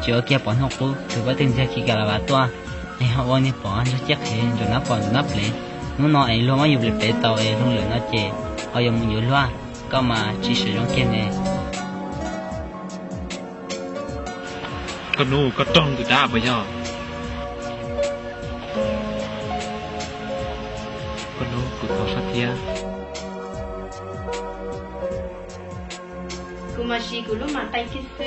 Yuav ua kiag pom hnub qub tus pab twg ntxiag khi ka la vas tuaj, es ho ua niag pom ntsuag ciaj qhev ntsaum nab pom ntsaum nab plev. Hnub no es luag muab yus plev plev tau es hloov lawm no ces ho yuav mus yuav luag, koj mas tsis sawv zoo kiag ne. Koj hnub koj raug tus dab puas yog? Koj hnub kuv thov koj thiab. Kuv mas siv kuv lub mam tais kiag xwb.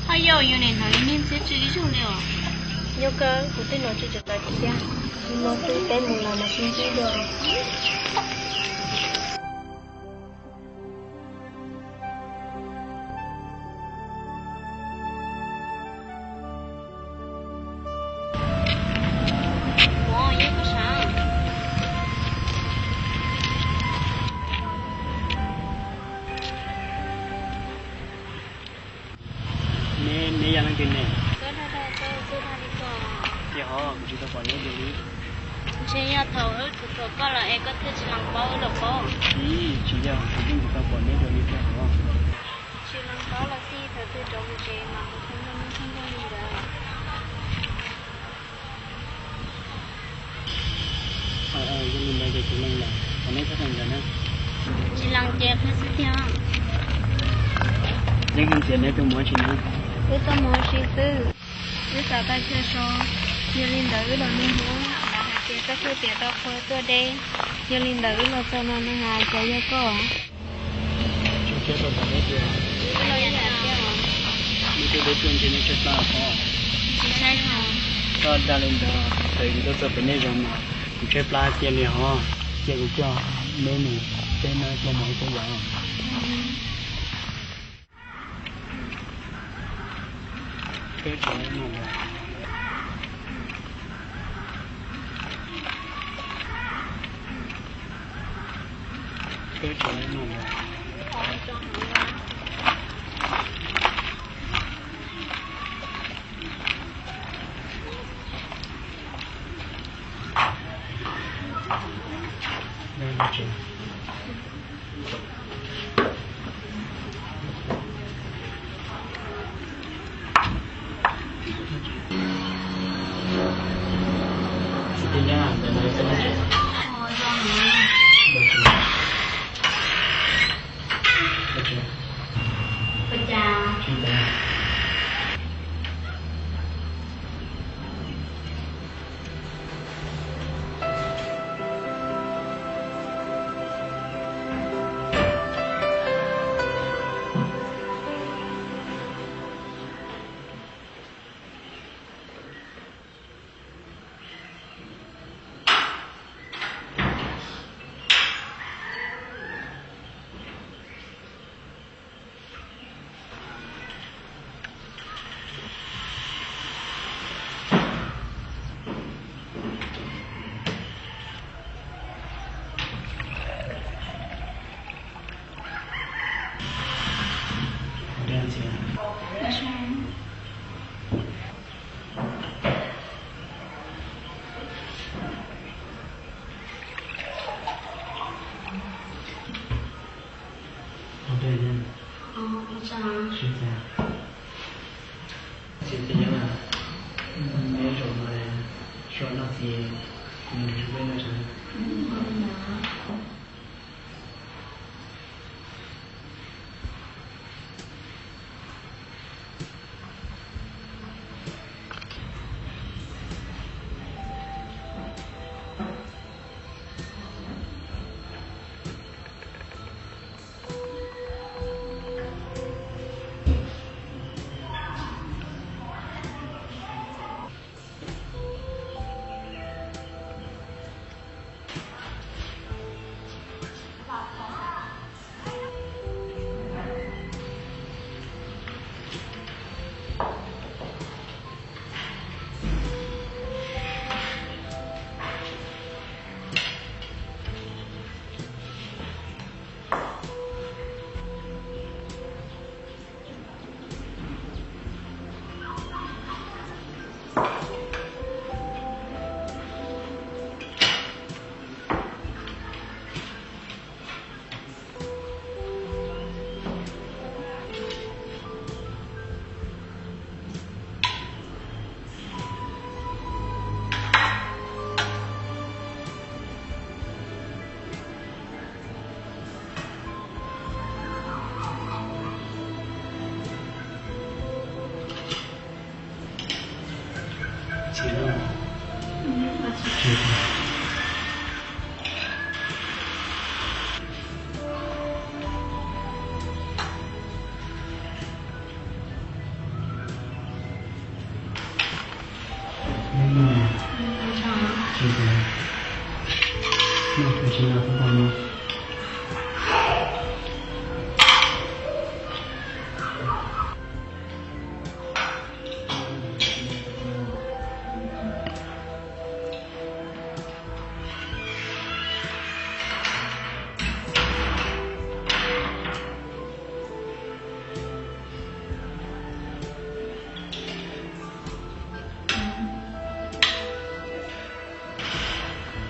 Ho yog yus nim hnov ib niag ntxhiab tsw ib zaug li os. Yog kawg, kuv twb hnov tsw tsav tsav kiag. Hnub no twb peb mus los mas tsis ntsib dua. Neb, neb yog leej twg ne? Tiag hov, kuv tsis tau pom neb dua li. Ntshe yog thaum wb thuam thuam koj lawm es koj thiaj tsis lees paub wb los paub. Tsis, tsis yog, kuv yeej tsis tau pom neb dua li tiag hov. Tsis lees paub los xij, thaum twg rov mus tsev mas kuv txhob nrog neb txhob nrog li ntawd. Yog li ntawd ces kuv lees lawm, thov neb txhob lees ntawd na. Tsis lees ces qhia xwb tiag. Leej twg ntxias neb tuaj mus ua si na? Wb tuaj mus ua si xwb. Wb xav tau chaw so, yog li ntawd wb los nug Hmoob lawv hais tias txoj kheej tias tau qhua tuaj deb. Yog li ntawd wb los txog no na has, cas yog koj? Neb tuaj deb tuaj ntse neb tshaib plab os. Koj dag li ntawd, thaum kuv tuaj txog pem nej zos mas kuv tshaib plab tiag li hov, cia kuv coj neb mus teb na, coj mus ua teb yom.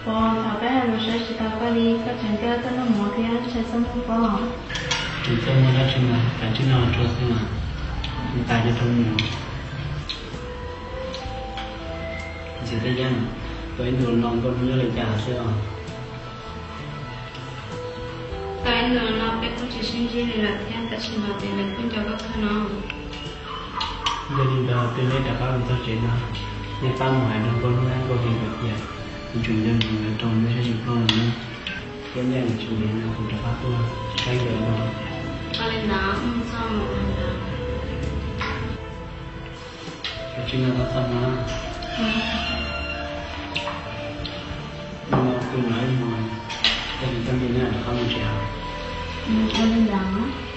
Pog, thaum peb hais lus saib tsis taus koj li, koj tseem coj txoj noj mov thiab ntshai txaj muag pob. Tsis txaj muag dab tsi mas, kav tsij noj tso xwb mas, tsis tas cov rau mus. Ntxim tej yam, tau ib ntus no Nkauj Hnub nyob li cas xwb os? Tau ib ntus no peb kuj tsis sib ntsib li lawm thiab, tab sis mas ces nws kuj nco koj kawg no. Yog li ntawd twb neb rov qab mus txog tsev no, nej pab mus hais rau Nkauj Hnub thiab Nkauj Hli hais tias kuv tseem nco ntsoov lawv rau neb sab sis ploj no na. Thiab nyob li tsis ntev no kuv rov qab tuaj saib nkawd no. Ua li ntawd, mus txog mus ntawd. Kav tsij noj txaj muag. Mus no pw no ib hmos, tag kis tag nti neb rov qab mus tsev. Ua li ntawd.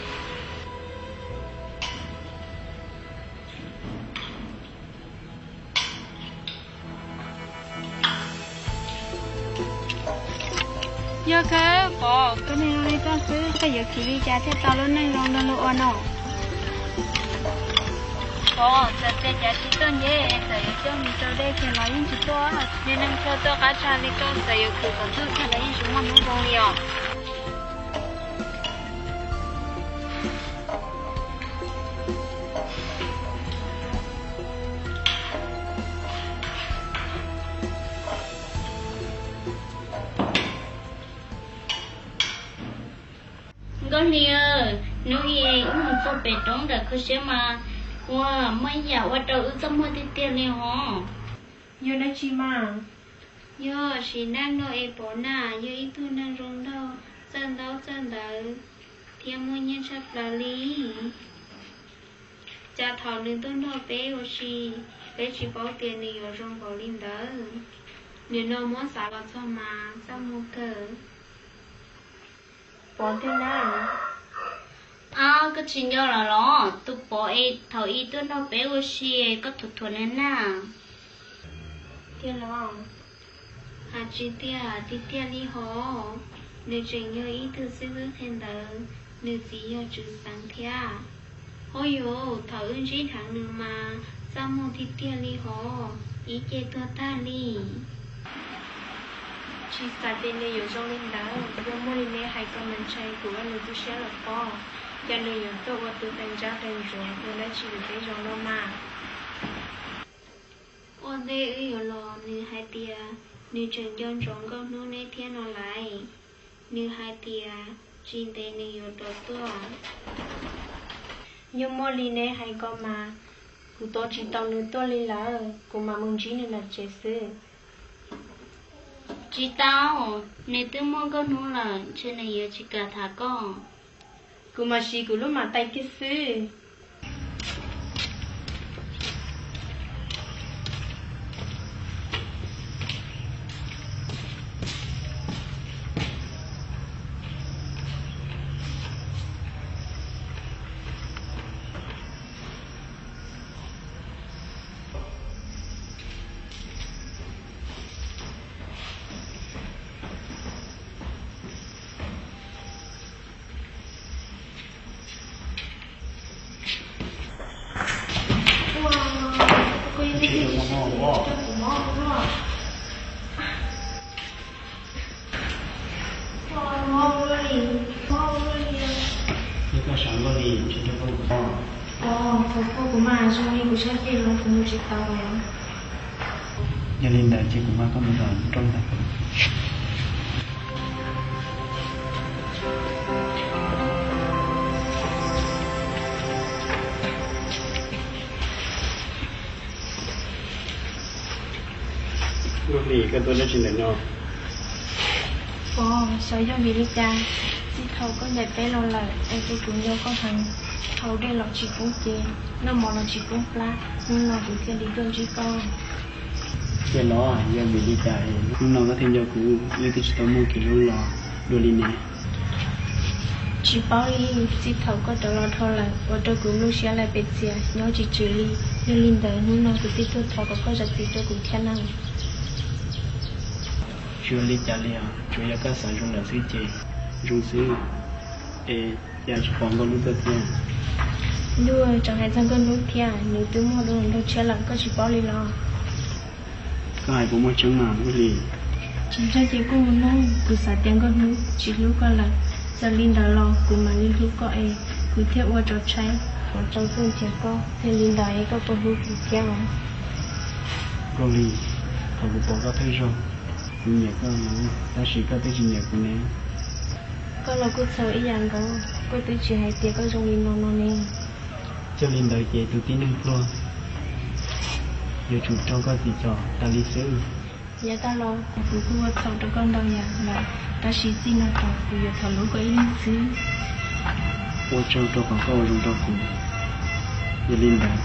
Yog kawg Pov, tus neeg zoo li koj xwb, koj yuav khwv li cas thiaj tau lub neej zoo li luag ua no? Pov, txawm tias cav tsis tuaj nceb, txawm yuav coj mus rau dej kiag los yeej tsis tuaj. Niag neeg tshuaj tuaj qab tsag li koj, txawm yuav khwv kom tuag kiag los yeej tsis muaj hnub zoo li os. Nkauj Hli, hnub i wb mus txog pem roob ntawm kho siab mas ua muaj ib yam ua rau wb txaj muag tiag tiag li hos. Yog dab tsi mas? Yog sim neej no es Pov na yog ib tug neeg zoo nraug, txawj ntaub txawj ntawv thiab muaj nyiaj tshaj plaws li. Cas thaum nws tuaj nrog peb ua si, peb tsis paub tias nws yuav zoo npaum li ntawd. Nim no muab xav los txog mas txaj muag kawg. Pov tiag na? Ab, koj tsis nco lawm los? Tus Pov es thaum i tuaj nrog peb ua si, koj thuam thuam nws na. Tiag los? Hais tsis tiag, tiag tiag li hos. Nws tseem yog ib tug xib hwb qhia ntawv, nws txiv yog tswv xeev thiab. Hos yus, thaum wb ntsib dheev nws mas txaj muag tiag tiag li hos, ib ce tuag tag li. Tsis xav tias nws yuav zoo li ntawd, yog muaj li neb hais ko mas ntshai kuv ua nws tu siab los pob. Cas nws yuav tuaj ua tus qe ntsab qe ntsuav ua dab tsi rau peb zoo no mas. Ua ntej wb yuav los nws hais tias nws tseem nco ntsoov Nkauj Hnub neb thiab no lais. Nws hais tias tsis ntev nws yuav rov tuaj. Yog muaj li neb hais ko mas, kuv tos tsis tau nws tuaj li lawm, kuv mam mus ntsib nws lawm tsev xwb. Tsis tau, nws twb muaj Nkauj Hnub lawm, ntshe nws yuav tsis kam tham koj. Kuv mam siv kuv lub mam tais kiag xwb. Yog li ntawd ces kuv mam koj mus tom nroog ntag. Nkauj Hli, koj tuaj dab tsi ntawm no? Pov, xyov yog vim li cas, txij thaum koj ncaim peb los lawm es kuv nco koj heev. Haus dej los tsis poob cev, noj mov los tsis poob plab, hnub no kuv thiaj li tuaj ntsib koj. Tiag los yog vim li cas es hnub no koj thiaj nco kuv, wb twb tsis tau muaj kev hlub los dua li ne? Tsis paub li, txij thaum koj rov los dhau lawm ua rau kuv nplooj siab laj pes txias nyob tsis tswm li. Yog li ntawd hnub no kuv thiaj tuaj thov kom koj zam txim rau kuv thiab na. Tsis ua li cas li os, tsuas yog koj xav zoo lawm xwb ces zoo xwb. Es cas tsis pom Nkauj Hnub tuaj thiab? Ntuj, tseem hais txog Nkauj Hnub thiab, nws twb muaj dua nraug tshiab lawm koj tsis paub li los? Koj hais puas muaj tseeb mas Nkauj Hli? Tsis tseeb ces kuj mus nug, kuv xav tias Nkauj Hnub tsis hlub koj lawm. Txawm li ntawd los kuv mam li hlub koj es kuv thiaj ua tso tshaib hauv tso tuaj nrhiav koj, yog li ntawd es koj puas hlub kuv thiab os? Nkauj Hli, thaum kuv pom koj pheej zoo, kuv nyiam koj, tab sis koj twb tsis nyiam kuv ne. Koj los kuj txhaum ib yam nkaus, koj twb tsis hais tias koj zoo li no no ne. Yog li ntawd ces tus tib neeg pluag yuav tsum raug koj txim cov tas li xwb. Yav tag los kuv kuj ua txhaum rau koj ntau yam lawm, tab sis txij no rau kuv yuav thov hlub koj ib leeg xwb. Ua tsaug rau qhov koj ua zoo rau kuv. Yog li ntawd,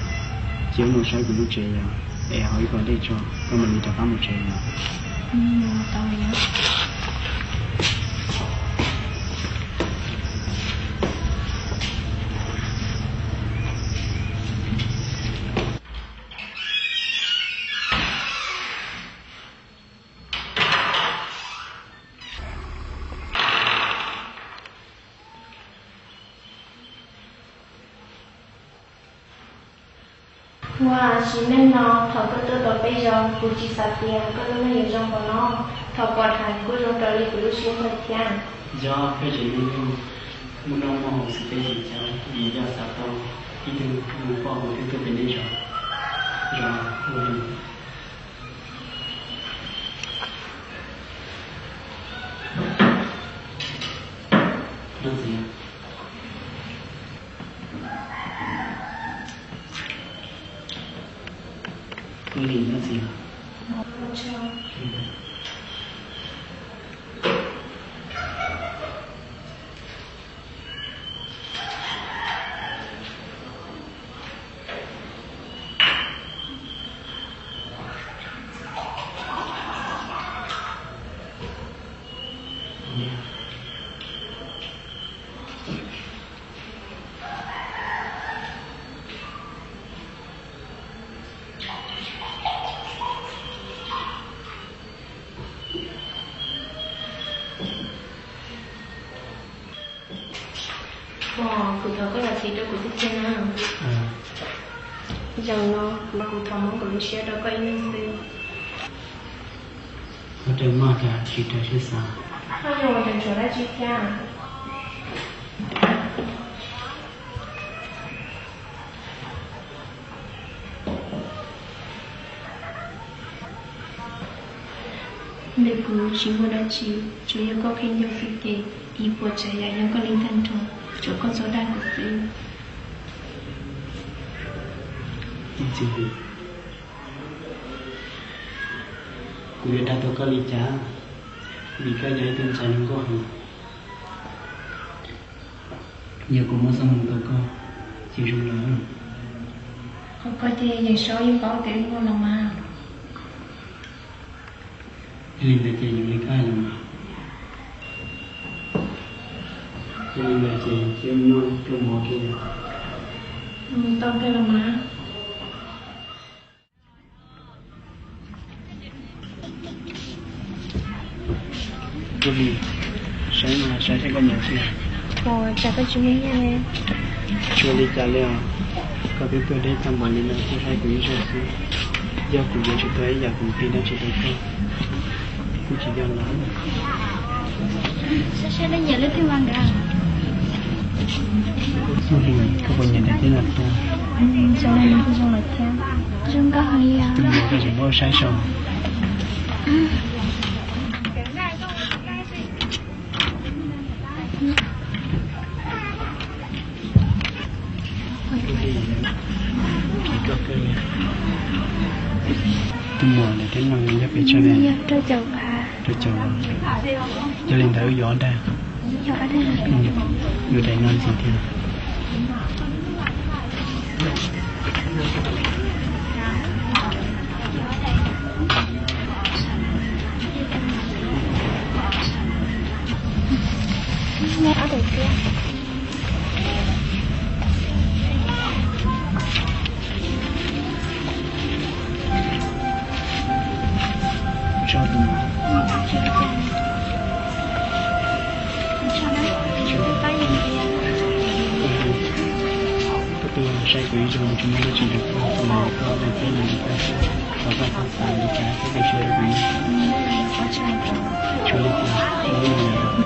cia wb mus saib kuv lub tsev yom, es haus ib pob dej tso, koj mam li rov qab mus tsev yom. Ua sim neej no thaum koj tuaj tau peb zaug kuv tsis xav tias koj lub neej yuav zoo npaum no. Thaum pom dheev kuj zoo raws li kuv lub siab ntshaw thiab. Yog koj tseem hlub, hnub no muaj hauv xwm teb tsis cav vim yog xav tau ib tug mus poj mus twb tuaj pem nej zos, zos ua li. Ua, kuv thov koj zam txim rau kuv tib si na. Zaum no kuv thov muab kuv lub siab rau koj ib leeg xwb. Koj raws maj cas tsis raws siab xav. Koj yuav ua raws tsuav dab tsi thiab? Ntawm kuv tsis muaj dab tsi, tsuas yog koj qhia ncauj xwb ces ib puas tsav yam yog koj li tag nrho, tsuas koj txhob dag kuv xwb. Kuv yuav dag tau koj li cas, vim koj yog ib tug ntxhais zoo nkauj heev. Yog kuv muab xoj moo rau koj ces zoo lawm. Qhov ko ces yeej saib yeej paub tias wb muaj los mas. Yog li ntawd ces zoo li koj hais los mas. Yog li ntawd ces cia wb nyob rooj mov kiag. Tau kawg los mas. Kuv li saib mas saib saib koj nyiam xwb. Ua cas koj tsis muaj nyiaj ne? Tsis ua li cas li os. Koj twb tuaj deb tag npaum li no thiaj saib kuv ib zaug xwb. Yog kuv yuav tsum tuaj ib yam kuv tig dab tsi rau koj, kuj tsis yog lawm. Saib saib leej nyiam leej twg mas nkawd. Koj puas nyiam daim teb no thiab? Zoo li no kuj zoo lawm thiab. Zoo nkauj heev li os. Tus muam koj tseem muab saib saib. Tus muam daim teb no yog pes tsawg ne? Rau caum. Yog li ntawd wb yuav ob daim. Yuav daim no ntxiv thiab. Kuv ib tsoom tsis muaj dab tsi rau koj, tos koj, tos koj, tos koj xav li cas koj cia siab rau kuv. Tsis muaj li cas, kuv ib leeg lawm.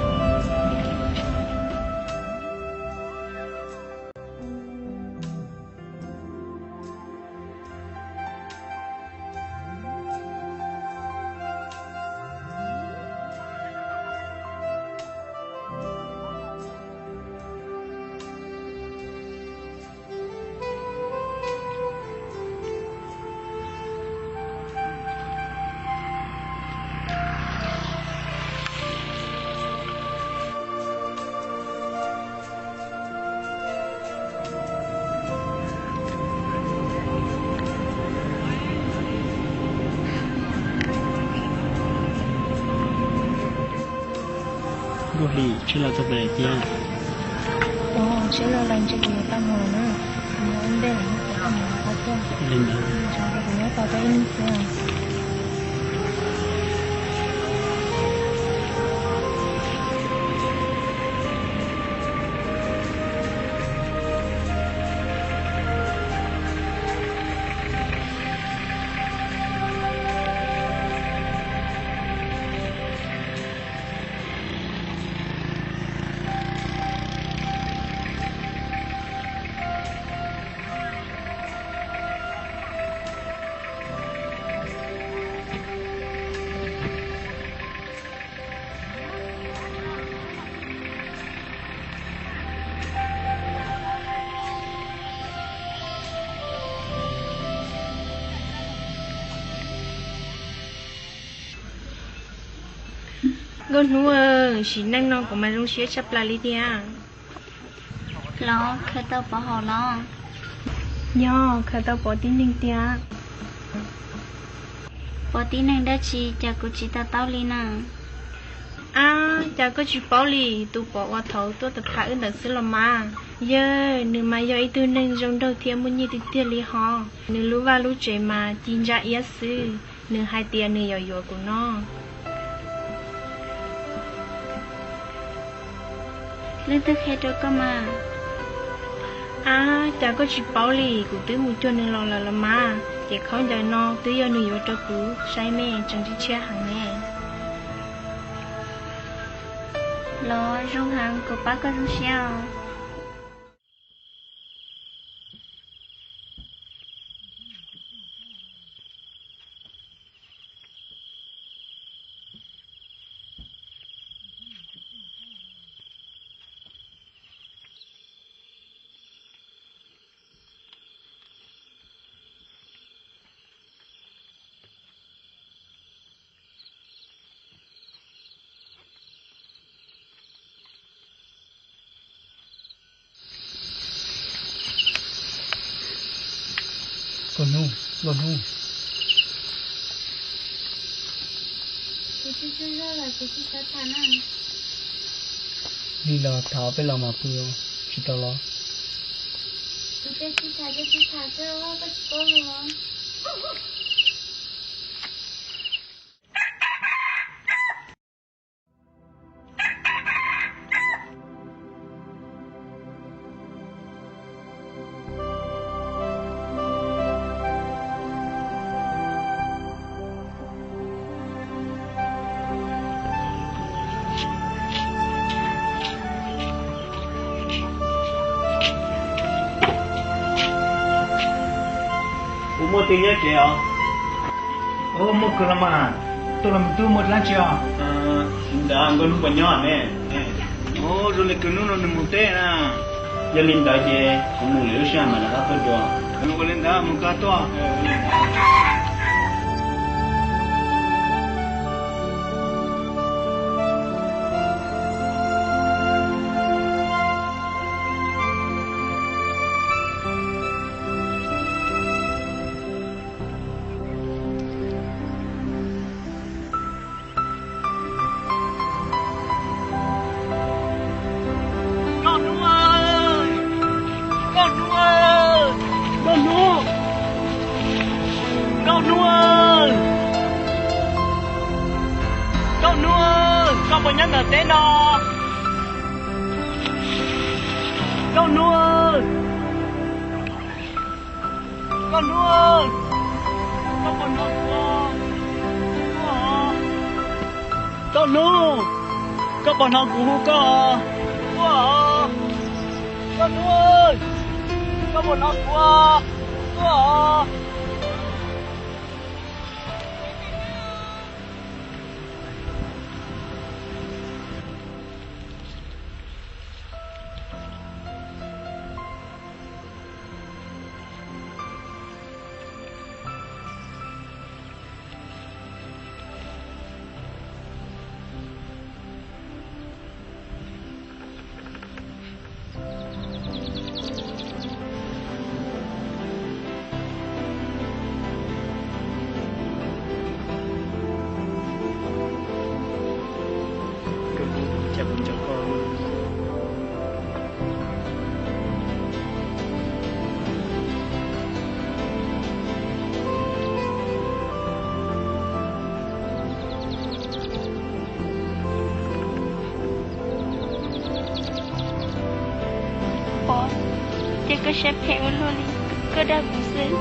Nkauj Hli, tsheb los txog pem lawm tiag. Ua, tsheb los lawm, ntshe kuv yuav tau mus lawm na. Kuv mus ua ntej lawm, kuv mus qhov twg. Li ntawd, kuv nyob tos koj ib hnub xwb. Nkauj Hnub, sim neej no kuv mas zoo siab tshaj plaws li tiag. Los khaws tau Pov hauv los? Yog, khaws tau Pov tib neeg tiag. Pov tib neeg dab tsi cas kuv tsis to taub li na? Ab, cas koj tsis paub li, tus Pov uas thaum tuaj tawm pham wb ntawd xwb los mas. Yawg, nws mas yog ib tug neeg zoo nraug thiab muaj nyiaj tiag tiag li hos. Nws lub vaj lub tsev mas ci ntsa iab xwb, nws hais tias nws yuav yuav kuv no. Leej twg qhia rau koj mas? Ab, cas koj tsis paub li, kuv twb mus cuag nws los lawm los mas, ces khaub ncaws no twb yog nws yuav rau kuv, saib me tseem tsis tshiab heev ne. Los zoo heev, kuv pab koj zoo siab os. Nkauj Hnub, Nkauj Hnub. Kuv tsis tsaug zog lawm, kuv tsis xav tham na. Lig los tham peb los mas pw, tsis tau los? Kuv tias tsis tham ces tsis tham xwb, koj tsis paub los? Puas muaj twg nyob tsev os? Muaj kawg los mas, tuaj los twb muaj dlaab tsi os? Ntawd Nkauj Hnub puas nyob ne? Zoo li kawg hnub no nws mus teb na. Yog li ntawd ces kuv mus lwm lub sij hawm mam rov qab tuaj dua. Ua li ntawd mus koj tuaj. Nkauj Hnub, Nkauj Hnub, Nkauj Hnub, Nkauj Hnub, koj puas nyob ntawm teb no? Nkauj Hnub. Hnub, koj puas hnov kuv? Koj hnub, koj puas hnov kuv hu koj? Koj hnub, koj puas hnov kuv? Pov, ces koj siab phem ua luaj li, koj dag kuv xwb.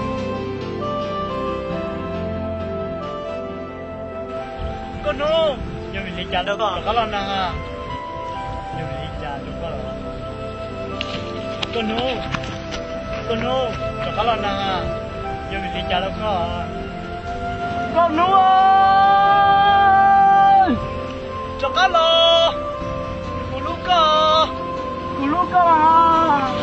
Koj hnub, yog vim li cas rau koj rov qab los nag? Yog vim li cas rau koj los? Koj hnub, koj hnub, rov qab los nag, yog vim li cas rau koj? Koj hnub, rov qab los, kuv hlub koj, kuv hlub koj mas.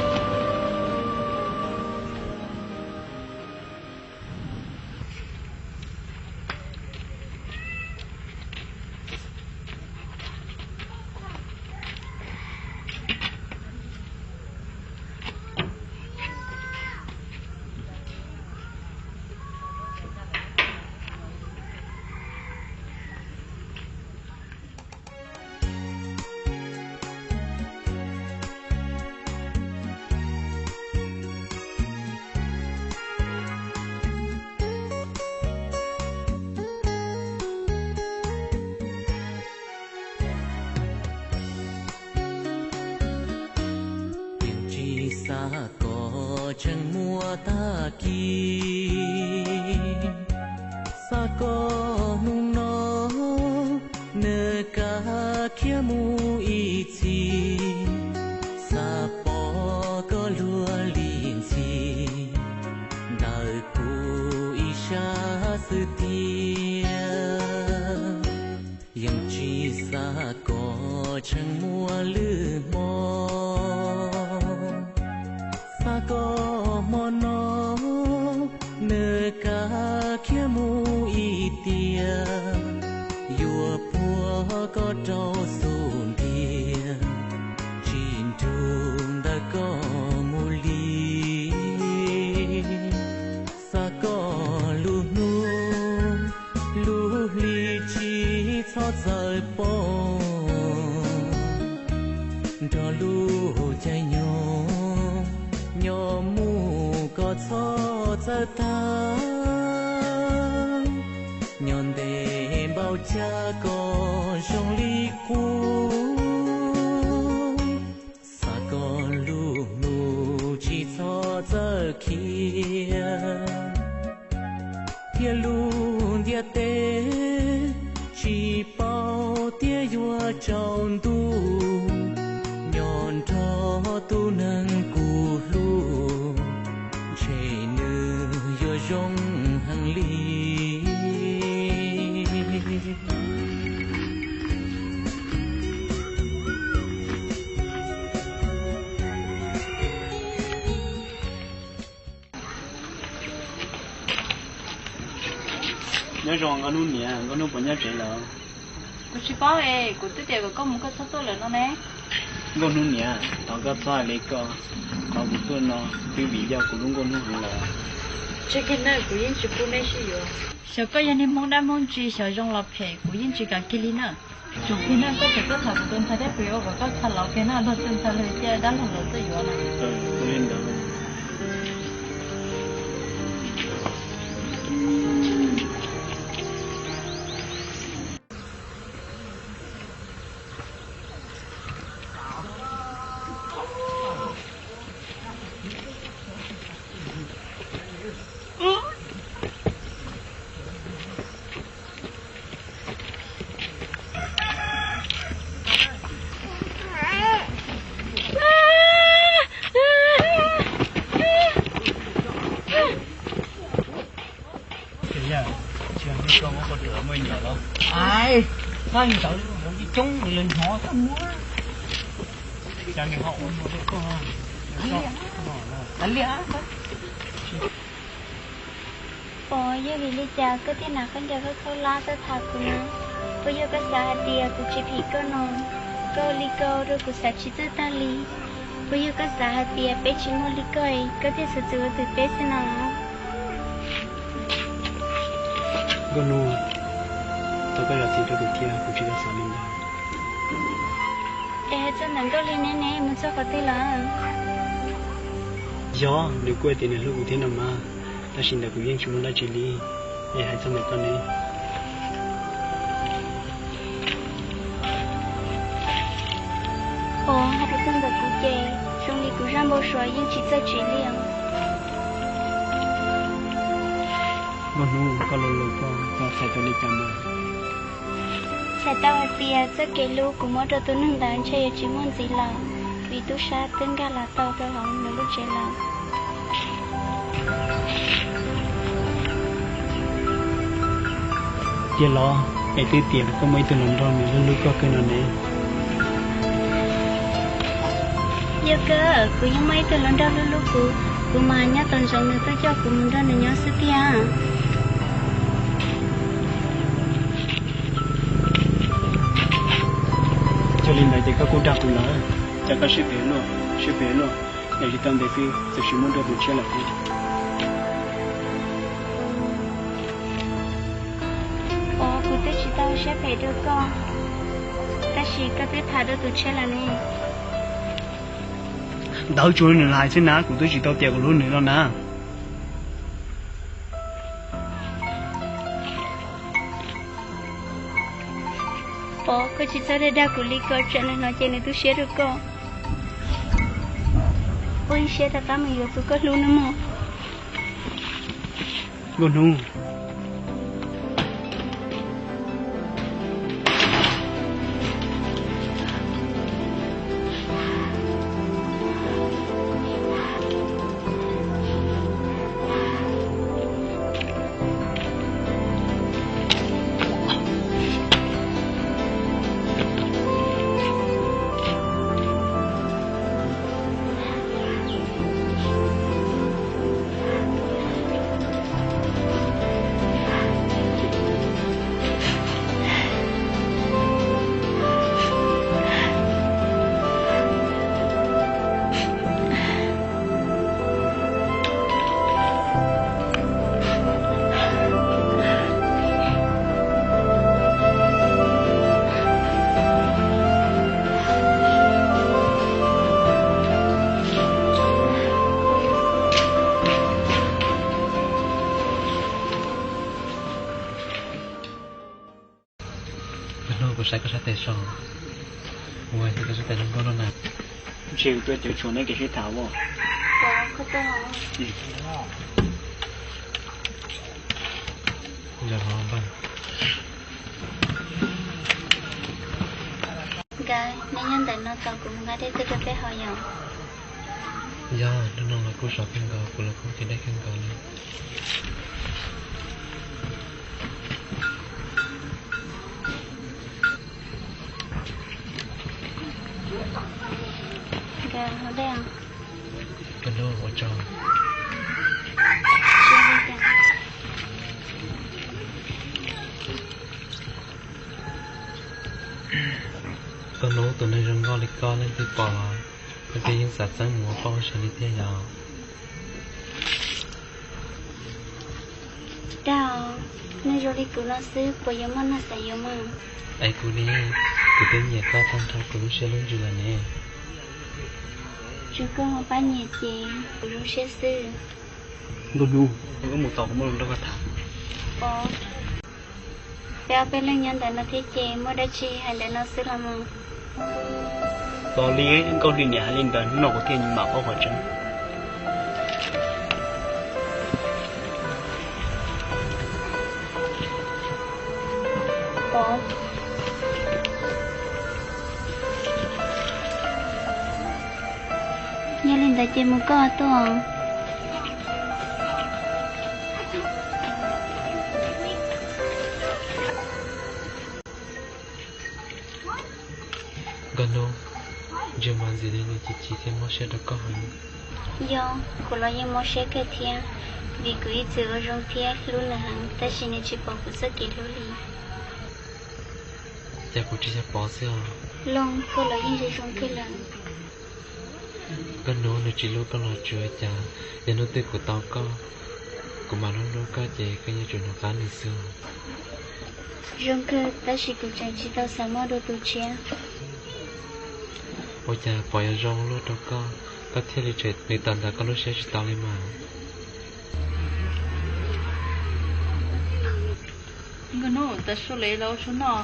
Yeej tsis xav kom tseem muaj tag kis, xav kom hnub no nws kav khiav mus ib txhis, xav pom koj luag li ntxhi ntawm kuv ib sab xwb tiag. Yeej tsis xav kom tseem muaj lwm hmo, xav kom hmo no nws kav khiav mus ib tiam, yuav puag koj rau xub ntiag, tsis nrug ntawm koj mus li. Xav kom lub hnub lub hli tsis txhob txawm poob, nrog lub caij nyoog nyob mus kom txhob txawm tag, nyob ntev npaum cas kom zoo li qub. Xav kom lub hnub tsis txhob txawm khiav, thiab lub ntiaj teb tsis paub tias yuav tsaus ntuj, nyob nrog tus neeg kuv hlub, ntshe nws yuav zoo heev li. Nyob zoo nkauj hnub niam, nkauj hnub puas nyob tsev lawm? Kuv tsis paub es, kuv twb tias kom koj mus koj txhob tuaj lawm no ne. Nkauj hnub niam, thov koj txhob hais li ko, qhov kuv tuaj no twb vim yog kuv hlub nkauj hnub heev lawm. Tseg kiag na, kuv yeej tsis pub neb sib yuav. Xyov koj yog niag Hmoob dab Hmoob tsi, xyov zoo los phem kuv yeej tsis kam kiag li na. Tsum kiag na, koj tseem tuaj tham kuv tus ntxhais thiab kuv yuav ua kom koj txhais los kiag na, luag tus ntxhais luag cia dab laug los tuaj yuav na. Txhob ntawd, coob coob lawv hnov txhob muab. Cas nws ho ua ua rau koj. Pov, yog vim li cas koj thiaj hnav khaub ncaws khaub khaub hlab tuaj tham kuv na? Puas yog koj xav hais tias kuv tsis phim koj no, koj ua li ko rau kuv xav tsis txawj tag li? Puas yog koj xav hais tias peb tsis muaj li koj, koj thiaj xav txwv ua tus peb xwb no? Nkauj Hnub, thov koj zam txim rau kuv thiab, kuv tsis tau xav li ntawd. Es hais txog ntawm Nkauj Hli ne, neb mus txog qhov twg lawm? Yog, nws kuj hais tias nws hlub kuv thiab no mas, tab sis ntawm kuv yeej tsis muaj dab tsi li. Es hais txog ntawm koj ne? Pov, hais txog ntawm kuv ces zoo li kuv zaj npau suav yeej tsis txawj tsim li os. Nkauj Hnub, koj los los koj, koj txhais tau li cas mas? Txhais tau hais tias txoj kev hlub kuv muab rau tus neeg ntawd ntshe yuav tsis muaj ntxiv lawm, vim tub sab twb nkag los tau rau hauv nws lub tsev lawm. Tiag los? Es twb tias koj muaj ib tug hluas nraug nws hlub hlub koj kawg no ne. Yog kawg, kuv yeej muaj ib tug hluas nraug hlub hlub kuv, kuv mas nyob tos ntsoov nws tuaj coj kuv mus nrog nws nyob xwb tiag. Yog li ntawd ces koj kuj dag kuv lawm. Cas koj siab phem luaj, siab phem luaj, es tsis tau ntev xwb txawm sim muab dua tus tshiab lawm thiab. Ov, kuv twb tsis tau siab phem rau koj, tab sis koj twb tham dua tus tshiab lawm ne. Ntawd tsuas nws hais xwb na, kuv twb tsis tau tias kuv hlub nws no na. Pov, koj tsis txhob dag dag kuv li ko, tsam nws hnov ces nws tu siab rau koj. Ua ib siab rov qab mus yuav tus koj hlub nawb mog. Nkauj Hnub. Nkauj Hnub, kuv saib koj sab tes so, ua koj sab tes zoo nkauj no na. Ntshe kuv tuaj cov tshuav neb kev sib tham as. Nkawd, neb nyob ntawm no tos kuv mus nqa dej tuaj rau peb haus yom. Yog, hnub no los kuj sov kawg nkaus, kuv los kuj nqhis dej kawg nkaus li. Nkawd, haus dej os. Nkauj Hnub, ua tsaug. Nkauj Hnub, tus neeg zoo nkauj li koj leej twg pom los leej twg yeej xav txeeb mus ua poj ua sev li thiab yom. Dag, neeg zoo li kuv no xwb puas yuav muaj neeg xav yuav mas? Es kuv ne, kuv twb nyiam koj tag nrho kuv lub siab lub ntsws lawm ne. Tsuas koj ho pab nyiam ces kuv zoo siab xwb. Nkauj Hnub, koj mus tos kuv muaj lus nrog koj tham. Peb ob peb leeg nyob ntawm no thiab ces muaj dab tsi hais ntawm no xwb los mas. Tos li Nkauj Hli niam hais li ntawd hnub no kuv thiaj mam paub qhov tseeb. Yog li ntawd ces mus koj tuaj. Ces Ci thiaj mob siab rau koj heev. Yog, kuv los yeej mob siab kawg thiab, vim kuv ib txwm ua zoo thiab hlub nws heev, tab sis nws tsis pom kuv txoj kev hlub li. Cas kuv tsis yog pov xwb os? Looj, koj los yeej zoo zoo kawg lawm. Koj hnub nws tsis hlub koj los tsuav cas, yog hnub twg kuv tau koj, kuv mam hlub hlub koj ces koj yeej tsuas hnov qab nws xwb. Zoo kawg, tab sis kuv tseem tsis tau xav muaj dua tus tshiab. Ua cas pom yuav zoo luaj rau koj, koj thiaj li tshem nws tawm ntawm koj lub siab tsis tau li mas. Nkauj Hnub, tav su li los ua su noj.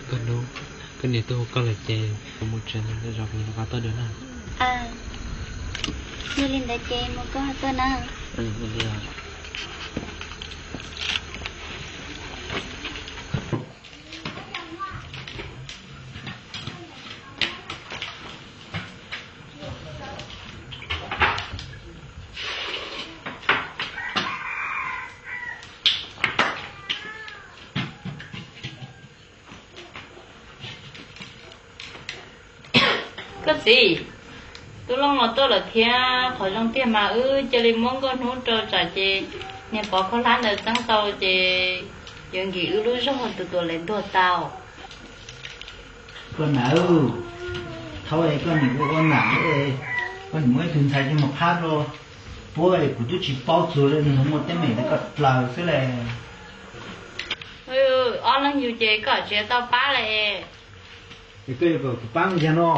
Nkauj Hnub, koj niam tuaj hu koj lawm ces kuv mus tsev, lwm zaus kuv mam rov qab tuaj dua na. Yog li ntawd ces mus koj tuaj na. Koj txiv, tub Looj los tuaj lawm thiab, qhov zoo tiag mas wb cia li muab Nkauj Hnub rau tsam ces niag Pov Khaub Hlab ntawd txeeb tau ces yuav nkim wb lub zog tus tuam lees ntuag tau. Koj nam, thaum es koj niam ua ua nam, koj niam muab ib tug ntxhais coj mus phab rau puab es kuv twb tsis paub txug li, nws muaj teeb meem ntawd koj dlaws xwb le. Ob leeg yug ces koj tsis tau pab li. Es koj yuav kom kuv pab mus yog no,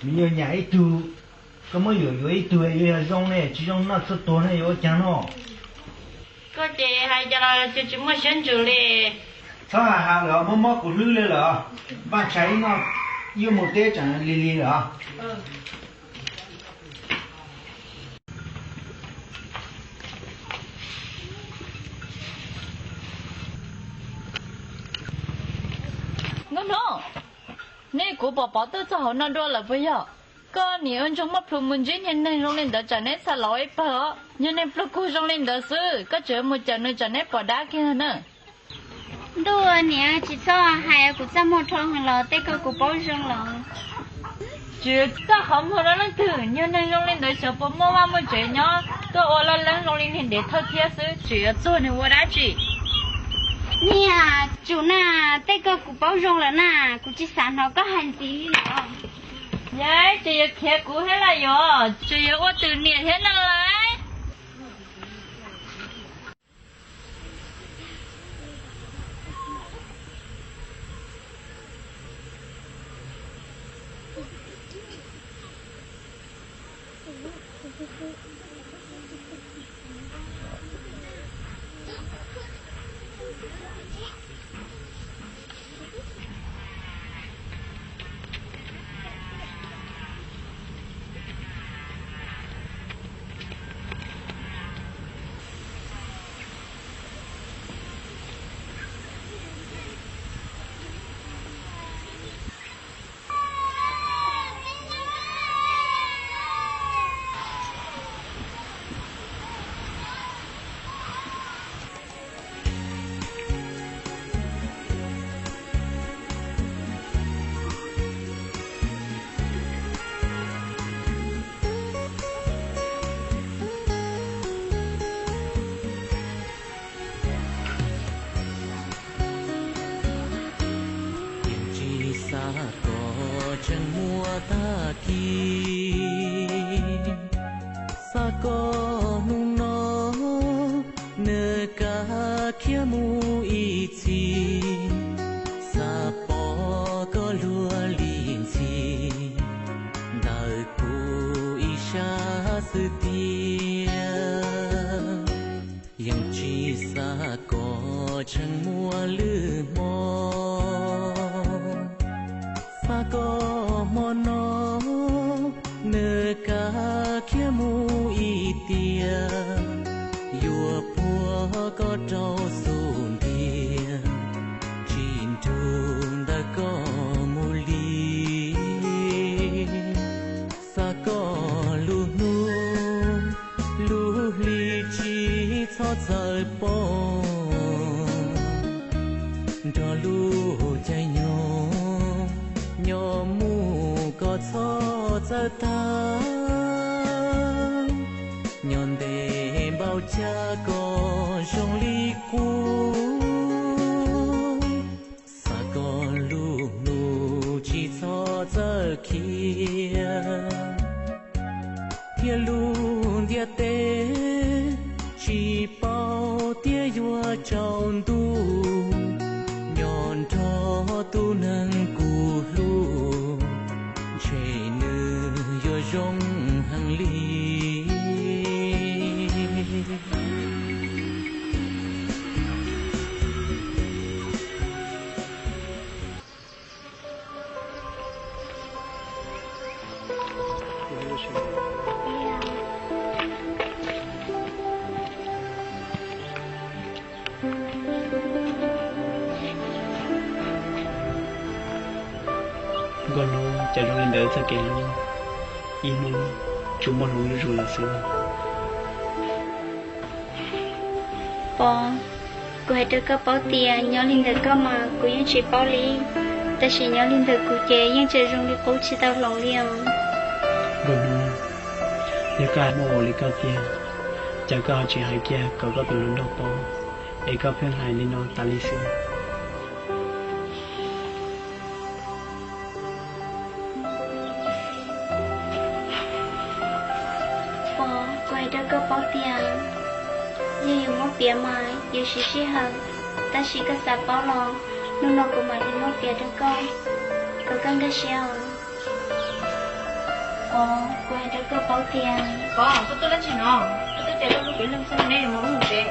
me nyuam nyam ib tug, koj muab yuam yuav ib tug yuav yog zoo ne, tsis zoo noj txhua tuag ne, yuav ua caag no? Koj ces hais cas los tsis muaj siab ntsws li. Txhob has has lawm, mob mob kuv hlwb li lawm, npaj tshais ib noj, yuav mus teb tseem lig lig lawm. Nkauj Hnub, nej kuv pom Pov tuaj txog hauv no dua lawm puas yog? Koj niam ua ntsoog muaj plhus mus ntsib niag neeg zoo li ntawd tsam neb xa los ib pawg os. Yog neeg pluag kug zoo li ntawd xwb, koj tseem mus cawm nws tsam neb pom dab kiag na. Ntuj, niam tsis txhob hais, kuv txaj muag dhau heev los tej ko kuv paub zoo los. Tsis txaj qhov muag no leej twg, yog neeg zoo li ntawd xyov puas muaj vaj muaj tsev nyob, tuaj ua laj leeb zoo li niag dev thawj thiab xwb, tseem yuav txuag nws ua dab tsi? Niam, tsum na, tej ko kuv paub zoo lawm na, kuv tsis xav hnov koj hais ntxiv li lawm. Yog tseem yuav khiav kuv thiab los yuav, tseem yuav ua twm niam thiab no lawm. Yeej tsis xav kom tseem muaj tag kis, xav kom hnub no nws kav khiav mus ib txhis, xav pom koj luag li ntxhi ntawm kuv ib sab xwb tiag. Yeej tsis xav kom tseem muaj lwm hmo, xav kom hmo no nws kav khiav mus ib tiag, yuav puag koj rau xub ntiag, tsis nrug ntawm koj mus li. Xav kom lub hnub lub hli tsis txhob txawm poob, nrog lub caij nyoog Koj txhob txawj tag, nyob ntev npaum cas koj zoo li qub. Xav koj lub hlub tsis txhob txawj khiav, thiab lub ntiaj teb tsis paub tias yuav tsaus ntuj. Nyob nrog tus neeg kuv hlub, ntshe nws yuav zoo heev li. Nkauj hlub, cas zoo li ntawd txoj kev hlub, ib hnub tsuas muaj hloov zuj zus lawm xwb. Pov, kuv hais rau koj paub tias nyob li ntawm koj mas kuv yeej tsis paub li, tab sis nyob li ntawm kuv ces yeej tseem zoo li qub tsis tau hloov li os. Nkauj hlub, yog koj muaj ua li koj tiag, cas koj ho tsis hais kiag kom koj tus hluas nraug paub, es koj pheej hais li no tas li xwb? Pov, kuv hais rau koj paub tias yog yuav muab piav mas yuav siv sij hawm, tab sis koj xav paub los hnub no kuv mam li muab piav rau koj, kom koj nkag siab os. Pov, kuv hais rau koj paub tias, Pov, koj tuaj dab tsi no? Koj twb tias koj hlub peb leeg xwb ne, mus ua mus tsev.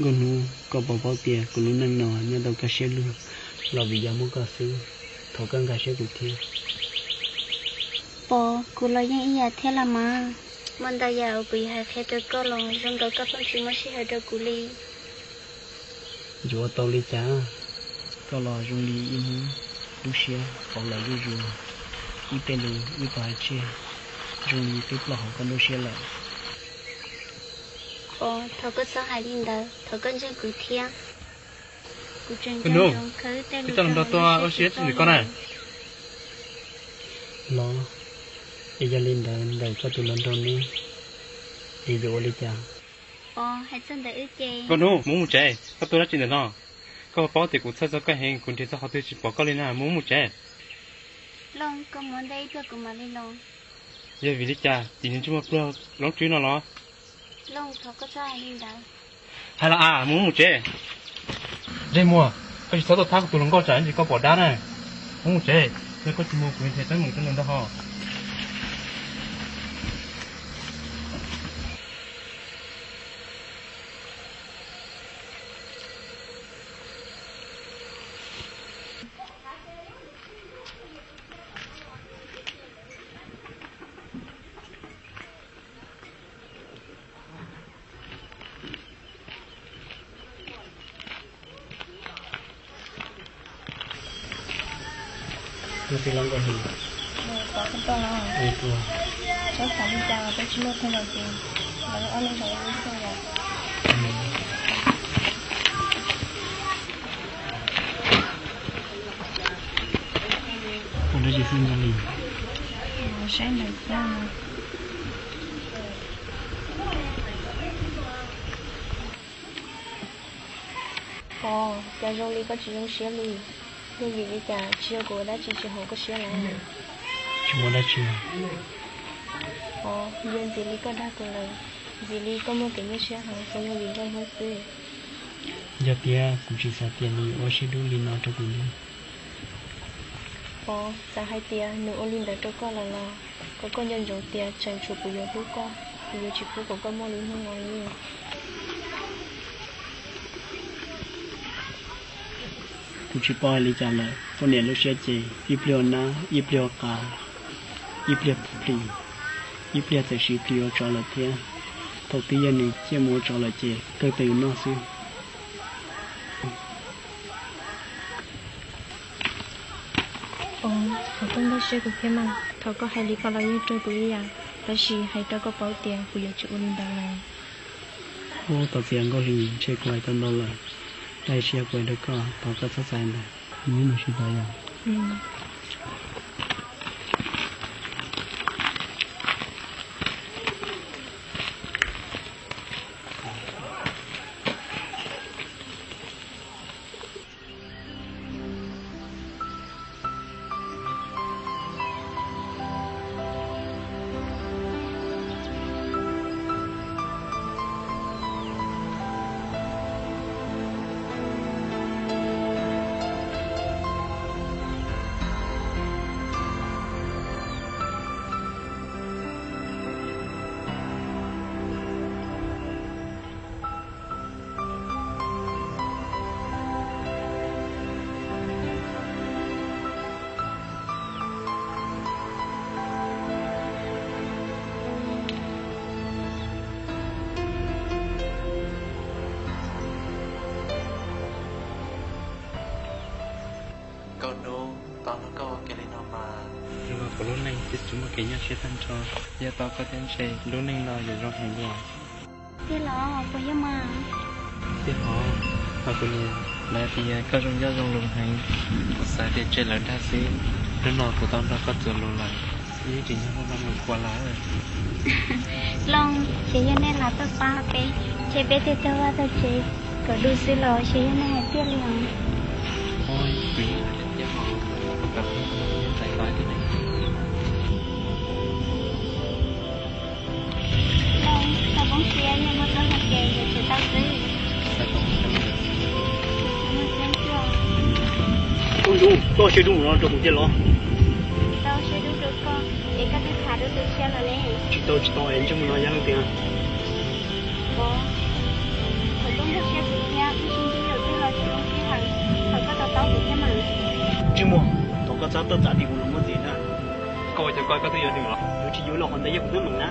Nkauj Hnub, koj puas paub tias kuv lub neej no nyob tau kaj siab lug los vim yog muaj koj xwb. Thov koj nkag siab kuv thiab. Pov, kuv los yeej ib yam thiab los mas. Muaj ntau yam uas kuv yuav hais qhia rau koj los zoo nkaus koj pheej tsis muaj sij hawm rau kuv li. Yuav ua tau li cas? Koj los zoo li ib hnub lub siab pauv lawm zuj zus, ib tej lus wb tau hais tseg zoo li twb ploj hauv koj lub siab lawm. Pov, thov koj txhob hais li ntawd, thov koj ntseeg kuv thiab. Kuv tseem nco ntsoov kawg tej lus koj hais lub siab tsis txawj ua na. Los, es yog li ntawd ntawm koj tus hluas nraug ne, es yuav ua li cas? Pov, hais txog ntawm wb ces. Nkauj Hnub, mus mus tsev, koj tuaj dab tsi ntawm no? Koj puas paub tias kuv txhawj txog koj heev, kuv nrhiav txog qhov twg tsis pom koj li na, mus mus tsev. Looj, koj mus ua ntej ib pliag kuv mam li los. Yog vim li cas tim niag ntsej muag pluag loob tswb no los? Looj, thov koj txhob hais li ntawd. Hais los as, mus mus tsev. Ntsej muag, koj tsis txhob tuaj thab kuv tus hluas nkauj tsam ib ntsis koj pom dab na. Mus mus tsev, yog koj tsis mus kuv yuav nrhiav teeb meem rau nws ntag hos. Tus tij laug Nkauj Hli. Tus, txhob xav li cas los peb tsis muaj pheej los ces lawv ob leeg zov lub xwb yom. Ua dab tsi xwb Nkauj Hli? Saib ntawm koj. Pov, cas zoo li koj tsis zoo siab li? Yog vim li cas tsis yog kuv ua dab tsi tsis haum koj siab lawm? Tsis muaj dab tsi. Pov, yog ntxiv li koj dag kuv lawm, ntxiv li koj muaj kev nyuaj siab heev puas yog vim Nkauj Hnub xwb? Yog tias kuv tsis xav tias nws yuav ua siab dub li no rau kuv li. Pov, txawm hais tias nws ua li ntawd rau koj lawm los kom koj nco ntsoov tias tseem tshuav kuv yuav hlub koj, kuv yuav tsis pub kom koj muaj lub hnub no li. Kuv tsis paub hais li cas lawm, poj niam lub siab ces ib pliag ua nab, ib pliag ua qav, ib pliag plis, ib pliag txawm siv plis ua tsov lawm thiab. Thaum twg yog nws ciaj mus ua tsov lawm ces kawg pes noj xwb. Ov, thov koj nkag siab kuv thiab mas, thov koj hais li ko los yeej raug kuv ib yam, tab sis hais rau koj paub tias kuv yuav tsis ua li ntawd lawm. Ub, thov txim Nkauj Hli, ntshe kuv hais tau ntau lawm, tab sis yog kuv hais rau koj, thov koj txhob xav li ntawd, nws yeej mus tsis tau yom. Nkauj Hnub, tau hnub koj ua ke li no mas, zoo nkaus kuv lub neej twb tsis muaj kev nyuaj siab tag nrho, yog tau koj thiab ntshe lub neej no yuav zoo heev dua. Tiag los puas yog mas? Tiag hov, mas kuv niam lawv tias koj zoo ncauj zoo lus heev, kuv xav tias tseg lawv dag xwb. Hnub no kuv tau nrog koj txuas lus lawm, wb tsis nyob hauv vaj hauv tsev lawm. Looj, ces yog nej los tuaj pab peb, ces peb thiaj tau vaj tau tsev kom du xwb los ces yog nej hais tiag li os. Tau poob siab, nej muab txob ua ke yuav tsum tau xwb. Ub, koj siab dub no rau kuv thiab los? Tau siab dub rau koj, es koj twb tham dua tus tshiab lawm ne. Tsis tau, tsis tau, es ntsej muag no yog leej twg? Pov, thaum koj nkag siab kuv Muaj, thov koj txhob tuaj txav tim kuv los muaj txiv na. Koj ua cas koj twb yuav nws los? Yuav tsis yuav los qhov ntawd yog kuv twb meem na.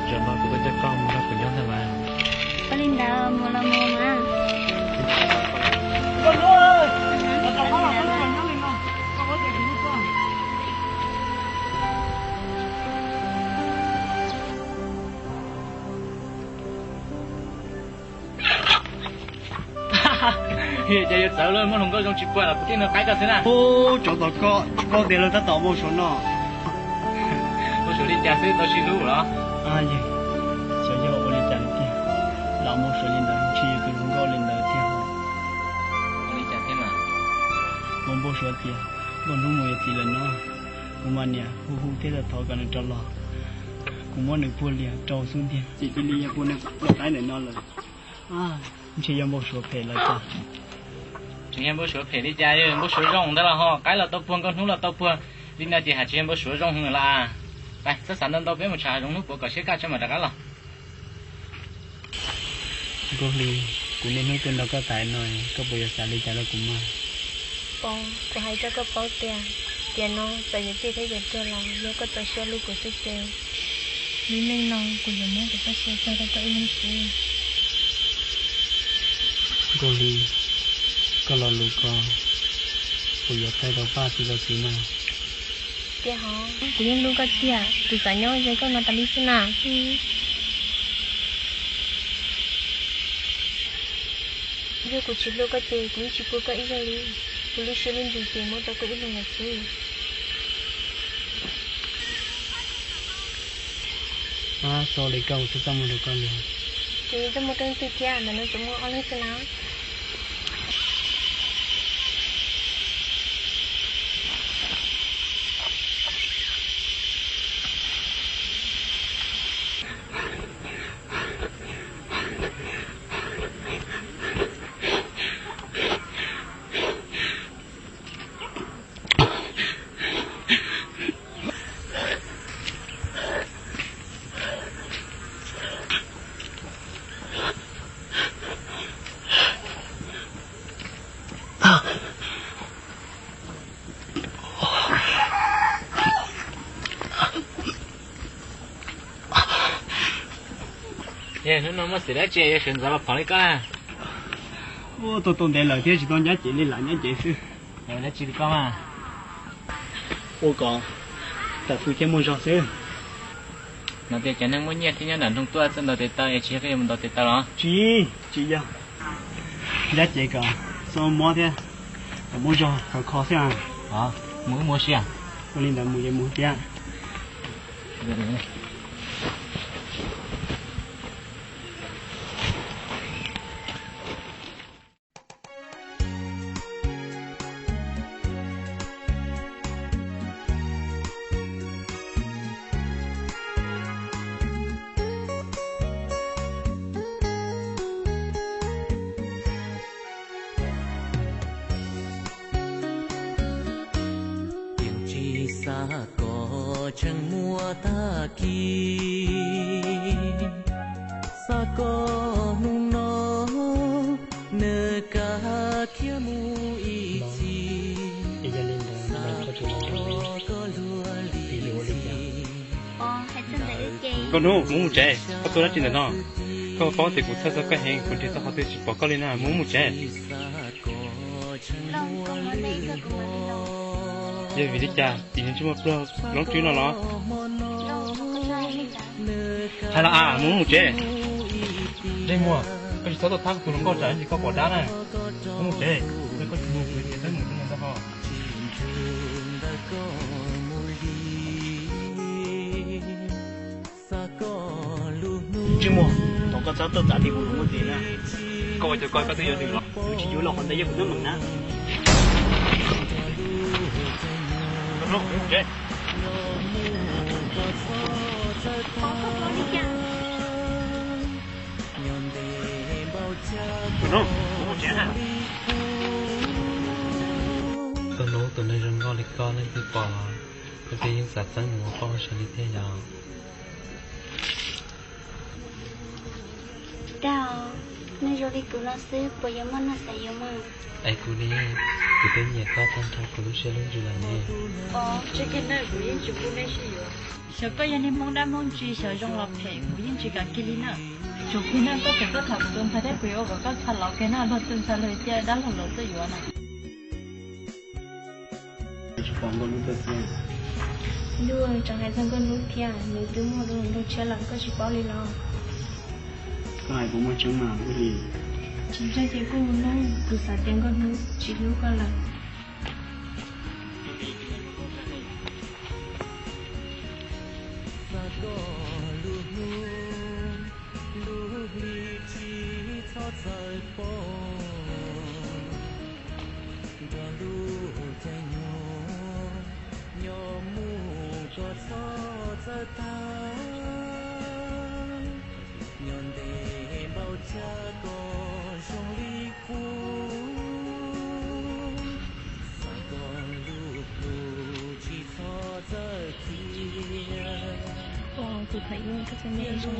Zaum no kuv tuaj coj koj mus nrog kuv nyob ntag mas. Ua li ntawd mus los mus mas. Ces yuav txawv lawm, muab hluas nkauj zoo tsis puag los kuv thiaj nrog qaib koj xwb na. Ub, tsov tom koj, koj tias lawv tab tom npau suav no. Npau suav li cas xwb tau sib hlub los? Yog, xyov yog ua li cas li tiag, lam npau suav li ntawd ntshe yog tus hluas nkauj li ntawd tiag. Ua li cas thiab mas? Kuv npau suav tias nkauj hnub mus yuav txiv lawm no, kuv mas niam hu hu thiab thov kom nws rov los, kuv muab nws puag lias rau xwb ntiag, ces cia li yog kuv nws los qaib ntawm no lawm. Ntshe yog npau suav phem los cas? Tseem yog npau suav phem li cas, npau suav zoo ntawd los ho qaib los tau puag, nkauj hnub los tau puag, li no ces hais tsis yog npau suav zoo lawm. Txhob xav ntau ntau, peb mus tsham hav zoov hnub puav kom siab kaj tso mam rov qab los. Nkauj Hli, kuv niaj hnub tuaj nrog koj tham no, koj puas yuav xav li cas rau kuv mas? Pov, kuv hais rau koj paub tias, tiam no txawm yuav ciaj thiab yuav tuag los yog koj txaus siab hlub kuv xwb ces, lub neej no kuv yuav muab kuv txoj sia tso rau koj ib leeg xwb. Nkauj Hli, koj lo lus ko, Kuv yuav tawg rau Paj txiv rau txiv na. Tiag hov, kuv yeej hlub koj tiag, kuv xav nyob ze koj no tas li xwb na. Yog kuv tsis hlub koj ces kuv yeej tsis pub koj ib zaug li. Kuv lub siab lub ntsws ces muab rau koj ib leeg lawm xwb. Ab, txhob li koj, kuv twb txaj muag rau koj li. Kuv yeej txaj muag rau leej twg thiab, ntawm no tsuas muaj ob leeg xwb na. Yog hnub no muaj xwm dab tsi yuav sawv ntxov los phom li koj na? Ua tau tau ntev lawm thiab tsis tau ncab cev li, lam ncab cev xwb. Dab tsi li koj mas? Ua kom tawm fwj thiab muaj zog xwb. No tias cov neeg muaj nyiaj thiab nyob nram nroog tuaj txawj ntaus tes taw es tsis yog koj yuav mus ntaus tes taw los? Tsis, tsis yog. Ncab cev kom txhob mob thiab kom muaj zog khov kho xwb. Mus wb mus ua si. Ua li ntawd mus ces mus tiag. Yeej tsis xav kom tseem muaj tag kis, xav kom hnub no nws kav khiav mus ib txhis, xav kom koj luag li. Nkauj Hnub, mus mus tsev, koj tuaj dab tsi ntawm no? Koj paub tias kuv txhawj txog koj heev, kuv nrhiav txog qhov twg tsis pom koj li na, mus mus tsev. Yog vim li cas tim niag ntsej muag pluag loob tswb no los? Hais los as, mus mus tsev. Ntsej muag, koj tsis txhob tuaj thab tus hluas nkauj tsam ib ntsis koj pom dab na. Mus mus tsev, koj tsis mus kuv yuav tias txhob mus ntawd ho. Ntsej muag, thov koj txhob tuaj txav tim kuv hluas nkauj tes na. Koj ua cas koj, koj twb yuav nws los? Kuv tsis yuav los qhov ntawd yog kuv twb meem na. Nkauj Hnub, tus neeg zoo nkauj li koj leej twg pom los leej twg yeej xav txeeb mus ua poj ua sawv li thiab yom. Dag, neeg zoo li kuv no xwb puas yuav muaj neeg xav yuav mas? Es kuv ne, kuv twb nyiam koj tag nrho kuv lub siab lub ntsws lawm ne. Os, tsis kiag na, kuv yeej tsis pub nej sib yuav. Xyov koj yog niag Hmoob dab Hmoob ntsis, xyov zoo los phem kuv yeej tsis kam kiag li na. Tsuas kiag na, koj tseem tuaj tham kuv tus ntxhais thiab kuv yuav ua kom koj txhaj los kiag na, luag tus ntxhais luag cia dab laug los tuaj yuav na. Ntuj, tsam hais txog Nkauj Hnub thiab, nws twb muaj nraug tshiab lawm koj tsis paub li los? Koj hais puas muaj tseeb mas Ub Hli? Tsis ntseeg ces kuj mus nug, kuv xav tias Nkauj Hnub tsis hlub koj lawm. Xav kom lub hnub lub hli tsis txhob txawm poob, nrog lub caij nyoog nyob mus kom txhob txawm tag, nyob ntev npaum cas kom zoo li qub, xav kom lub hlub tsis txhob txawm thiab. Ua tus tham ib, koj txoj me ib zoo.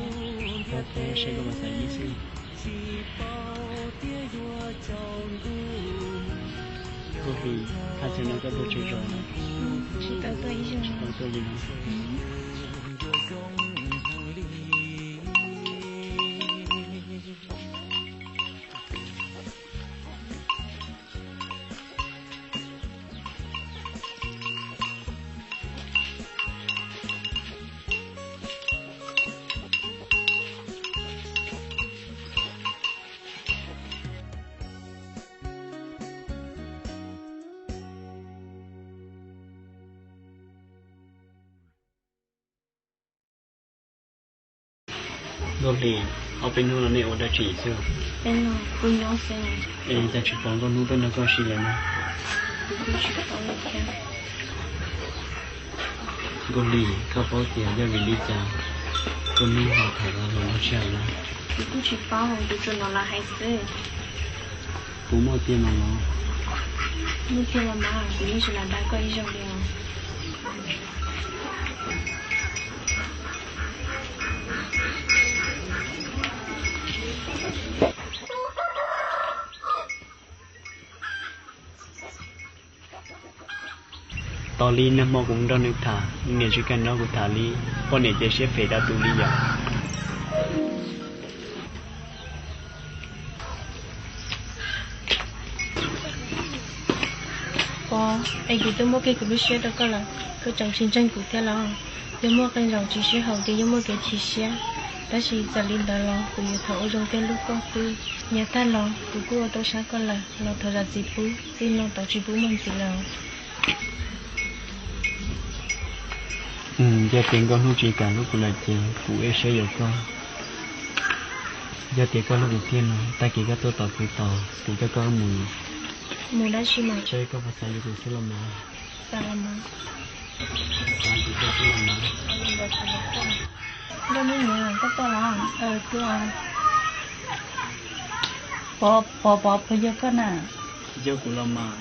Koj txoj me saib koj mas xav ib xwb. Tsis paub tias yuav tsaus ntuj, Ub Hli, thaj chaw no koj tuaj tsaug zog na. Tsis tau tuaj ib zaug, tsis tau tuaj li no. Nkauj Hli, ob peb hnub no nej ua dab tsi xwb? Es cas tsis pom Nkauj Hnub tuaj nrog koj si lawm na? Nkauj Hli, koj paub tias yog vim li cas Nkauj Hnub ho tham los los tsis hais na? Kuv kuj tsis paub, kuv tsuas hnov lawv hais xwb. Puas muaj tiag mas los? Muaj tiag los mas, kuv yeej tsis lam dag koj ib zaug li os. Tos li nag hmo kuv nrog nws tham, niam tsis kam nrog kuv tham li, poj niam ces siab phem dab tus li yom. Pov, es kuv twb muab kiag kuv lub siab rau koj lawm, koj tseem tsis ntseeg kuv thiab los? Yog muaj qee zaum tsis sib haum ces yeej muaj kev chim siab, tab sis txawm li ntawd los kuv yuav thov ua zoo kiag lub koj xwb. Yav tag los kuv kuj ua tau sab koj lawm los thov zam txim pub, txij no tod tsis pub muaj ntxiv lawm. Yog tias Nkauj Hnub tsis kam hlub kuv lawm ces kuv ib siab yuav koj. Yog tias koj hlub kuv tiag no, tag kis koj tuaj tos kuv tod, kuv coj koj mus. Mus dab tsi mas? Saib koj puas xav yuav kuv xwb los mas. Xav los mas. Xav yuav kuv xwb los mas. Nkauj Hnub niam, koj tuaj los? Pov, Pov, Pov, puas yog koj na? Yog kuv los mas.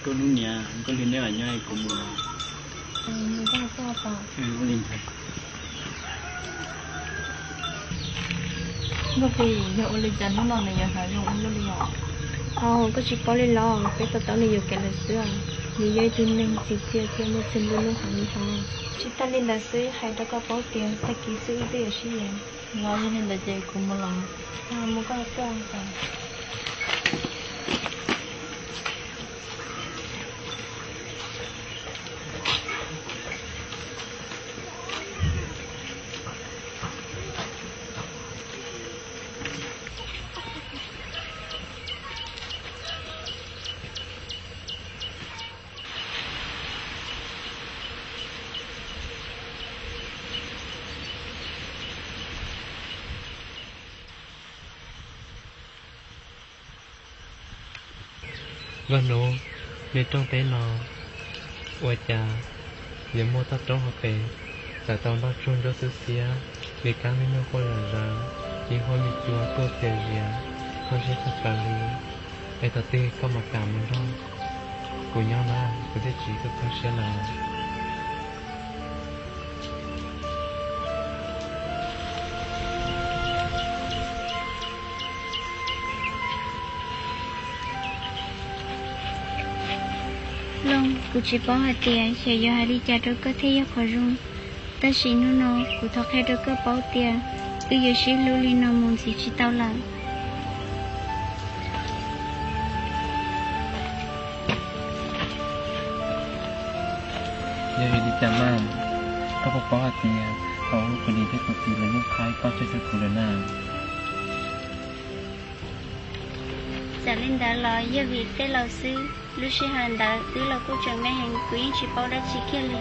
Nkauj Hnub niam, Nkauj Hli neb mam nyob, kuv mus. Nkauj Hli, yog ua li cas hnub no nws yuav hnav zoo ua luaj li os? Au, koj tsis paub li los? Peb to taub nws yuam kev lawm xwb. Nws yog ib tug neeg txim txiaj thiab muaj txuj ntuj noj heev li hos. Tsis tas li ntawd xwb, hais rau koj paub tias tag kis xwb wb twb yuav sib yuav. Los yog li ntawd ces kuv mus los. Mus koj tuaj. Nkauj Hnub, nej rooj teb no ua cas yuav muaj toj roob hauv pes, txawm tau nroj tsuag ntsuab xwb xiab, li kab me noog quaj zom zaws, ci huab me cua tuaj txias zias, kho siab khuav plaws li. Es thaum twg koj mam kam mus nrog kuv nyob na, kuv thiaj tsis kho siab lawm. Looj, kuv tsis paub hais tias xyov yuav hais li cas rau koj thiaj yog qhov zoo, tab sis hnub no kuv thov qhia rau koj paub tias wb yuav sib hlub li no mus ntxiv tsis tau lawm. Yog vim li cas mas? Koj puas paub hais tias thaum ub kuv niam thiab kuv txiv lawv yeej qhaib koj tseg rau kuv lawm na. Txawm li ntawd los yog vim tej laus xwb, lub sij hawm ntawd wb los kuj tseem me heev, kuv yeej tsis paub dab tsi kiag li.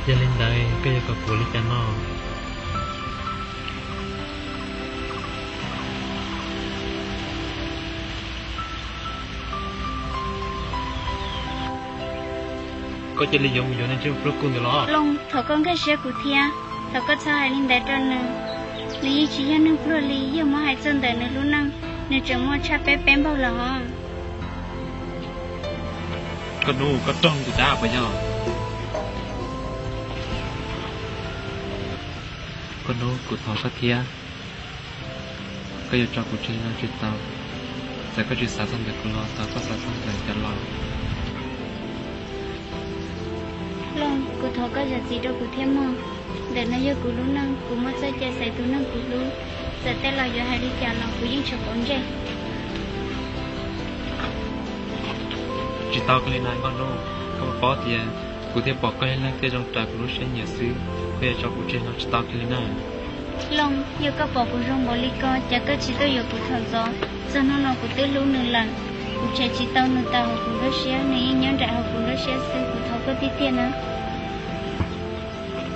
Yog li ntawd koj yuav kom kuv ua li cas no? Koj cia li yuav mus yuav niag ntsej muag pluag kuj ntawd los? Looj, thov koj nkag siab kuv thiab, thov koj txhob hais li ntawd rau nws. Nws yeej tsis yog neeg pluag li, yog muab hais txog ntawm nws lub neej, nws tseem muaj tshaj peb peb npaug lawm hos. Koj Hnub, koj raug kuv dab puas yog? Koj Hnub, kuv thov koj thiab, koj yuav tso kuv tseg no tsis tau. Txawm koj tsis xav txog ntawm kuv los thov koj xav txog ntawm cov laus. Looj, kuv thov koj zam txim rau kuv thiab mog. Ntawm no yog kuv lub neej, kuv muaj txoj cai xaiv tus neeg kuv hlub. Txawm tej laus yuav hais li cas los kuv yeej tsis quav ntsej. Tsis tau kiag li na Nkauj Hnub, koj puas paub tias kuv thiaj pom koj ib leeg thiaj zoo raws kuv lub siab nyiam xwb, koj yuav tso kuv tseg no tsis tau kiag li na. Looj, yog koj pom kuv zoo npaum li ko, cas koj tsis tuaj yuav kuv thaum ntxov? Txog hnub no kuv twb hlub nws lawm, kuv tshem tsis tau nws tawm hauv kuv lub siab, nws yeej nyob nraim hauv kuv lub siab xwb, kuv thov koj tiag tiag na.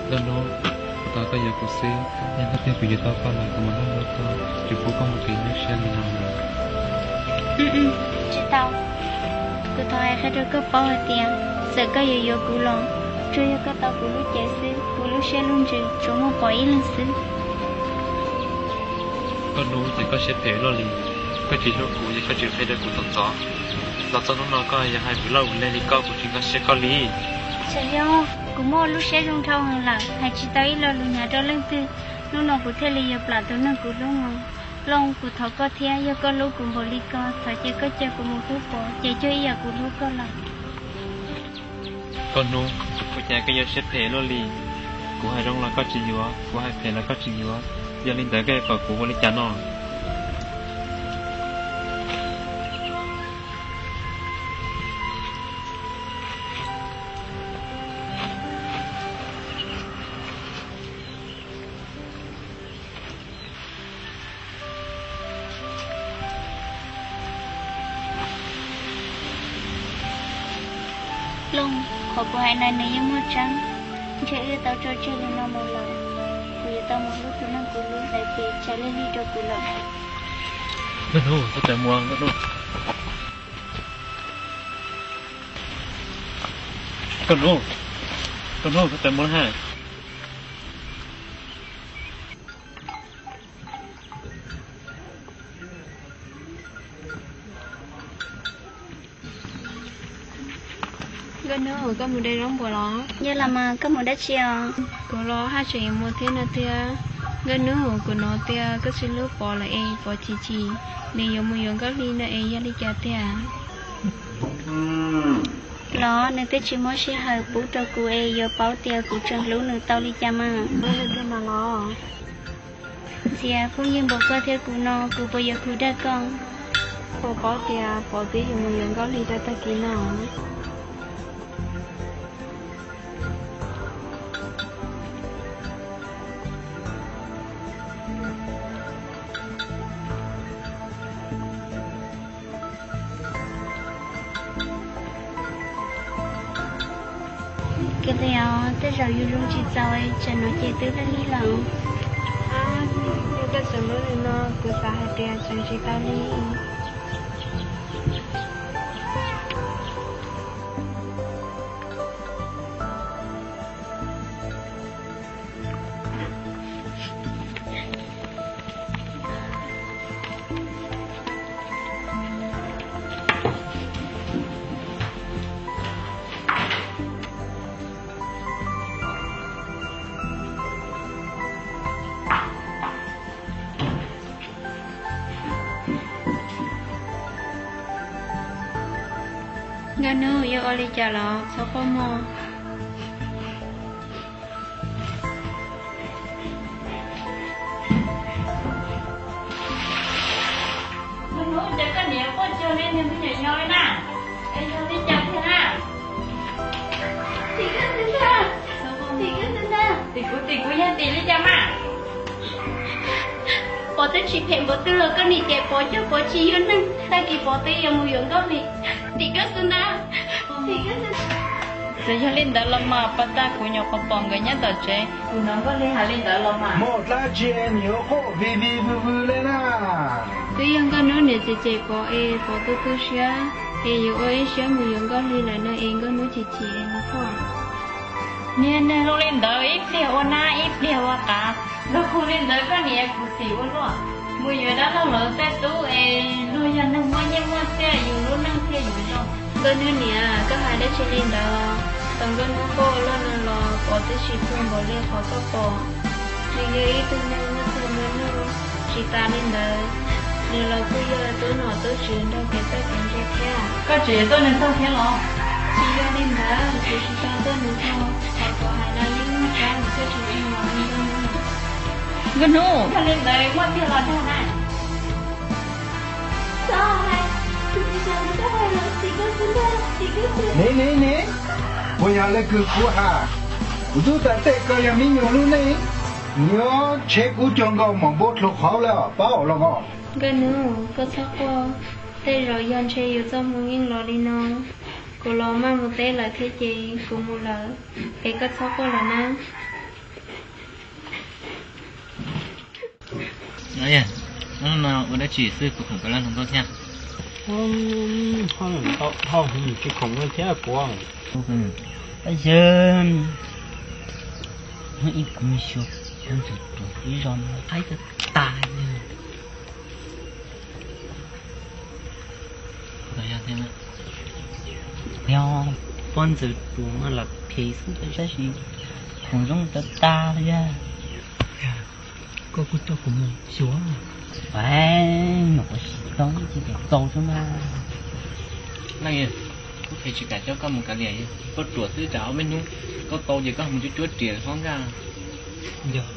Nkauj Hnub, thov koj yuav kuv xwb, yog koj tiag kuv yuav tau koj lawm kuv mam nrog koj, tsis pub koj mus kev nyuaj siab li no lawm. Tsis tau. Kuv thov hais qhia rau koj paub hais tias, txawm koj yuav yuav kuv los, tsuas yog koj tau kuv lub cev xwb, kuv lub siab lub ntsws tsuas muaj pom ib leeg xwb. Nkauj Hnub, ces koj siab phem luaj li, koj tsis hlub kuv ces koj tsis qhia rau kuv thaum ntxov. Los txog hnub no koj yuav hais vwm loj vwm leg li koj, kuv tsis nkag siab koj li. Txawm yog kuv muaj lub siab zoo dhau heev lawm, hais tsis tau ib lo lus hnyav rau leej twg, hnub no kuv thiaj li yuav plam tus neeg kuv hlub mus. Looj, kuv thov koj thiab, yog koj hlub kuv npaum li ko, thov cia koj coj kuv mus hlub Pov, ces cuag ib yam kuv hlub koj lawm. Nkauj Hnub, ua cas koj yuav siab phem luaj li? Kuv hais zoo los koj tsis yuav, kuv hais phem los koj tsis yuav, yog li ntawd koj yuav kom kuv ua li cas no? Looj, qhov kuv hais no nws yeej muaj tseeb. Ntshe wb tau tso tseg li no mus lawm, kuv yuav tau mus hlub tus neeg kuv hlub lawm ces tsam lig lig rau kuv lawm. Nkauj Hnub, txhob tawm mus, Nkauj Hnub. Nkauj Hnub, Nkauj Hnub, txhob tawm mus na. Nkauj Hnub, koj mus de zaub npua los? Yog los mas koj mus dab tsi os? Kuv los haj tseem yuav mus thiab no tiag. Nkauj Hnub, kuv hnov tias koj tsis hlub Pov lawm es Pov chim chim, nws yuav mus yuav Nkauj Hli no es yog li cas tiag? Los nws twb tsis muaj sij hawm pub rau kuv es yuav paub tias kuv tseem hlub nws tau li cas mas. Ntxias, phooj ywg npaum koj thiab kuv no kuv puas yuav khwv dag koj? Puas paub tias Pov twb yuav mus yuav Nkauj Hli rau tag kis no? Kiag li os, tej zaum yus zoo tsis txaus, tsam no ces twb laj lig lawm. Yog koj tseem hlub li no, kuv xav hais tias tseem tsis tau li. Nkauj Hnub, yuav ua li cas los txhob quaj mog. Nkauj Hnub, cas koj niam quaj cuag li niag me nyuam yaus li na? Es yog li cas tiag na? Tim kuv, tim kuv, yog tim li cas mas? Pov twb tsis phem npaum twg los koj nim cem Pov cuag Pov tsis yog neeg. Tag kis Pov twb yuav mus yuav Nkauj Hli. Tim koj xwb ntag. Txawm yog li ntawd los mas pas tag kuv nyuam qhuav pom nkawd nyob tom tsev, kuv hnov Nkauj Hli hais li ntawd los mas. Muaj dab tsi es nws yuav quaj vim vim vwm vwm li na? Twb yog Nkauj Hnub niam cem cem Pov es Pov tu tu siab, es yuav ua ib siab mus yuav Nkauj Hli lawm no es Nkauj Hnub chim chim es mus quaj. Niag neeg zoo li ntawd ib pliag ua nab ib pliag ua qav, luag hu li ntawd koj niam kuv tim ua luaj. Mus yuav dab laug lawv tej tub es luag yog neeg muaj nyiaj muaj txiaj, yus lub neej thiaj yuav zoo. Nkauj Hnub niam, koj hais dab tsi li ntawd? Thaum Nkauj Hnub quaj ua luaj no los Pov twb tsis tu npaum li qhov koj pom. Nws yog ib tug neeg muaj txuj muaj nug. Tsis tas li ntawd, nws los kuj yog tub nom tub tswv nrog kev txawj kev ntse thiab. Koj tseem tuaj nws txog thiab los? Tsis yog li ntawd, kuv tsis tau tuaj nws txog, qhov kuv hais no yeej muaj tseeb, nws thiaj tsis tsis los li ntawd. Nkauj Hnub, yog li ntawd muaj tiag los dag na? Txhob hais, kuv tsis xav li koj hais los, tim koj xwb ntag, tim koj xwb. Niam, niam, niam, puas yog leej twg kuv hais? Kuv twb tas tej ko yog me nyuam lub neej. Nyob tsheb kub cog nkaus mas npua dlhau qhov lawm pab los os. Nkauj hnub, koj txhob quaj, tej zaum yog ntshe yus txoj hmoo yeej los li no. Kuv los maj mus teb lawm thiab ces kuv mus lawm, es koj txhob quaj lawm na. Hnub no ua dab tsi xwb kuv khoom kawg lab hluas nkauj thiab. Hauj, tsis khoom thiab kuv. Yawg, hnub ib kuv xyuas pob ntxwv tuam ib zaug no qaib tag tag li. Yog pob ntxwv tuam mas lam phem xwb tab sis khoom zoo tag tag li. Koj kuj coj kuv mus xyuas. Nyuam qhuav sim tau ib txhis txaus xwb mas. Leej, kuv phem tsis kam coj koj mus kav liam, koj ruam xwb tsam ob peb hnub koj tau ces koj mus cuab cuab riam hlob nkaj. Yog,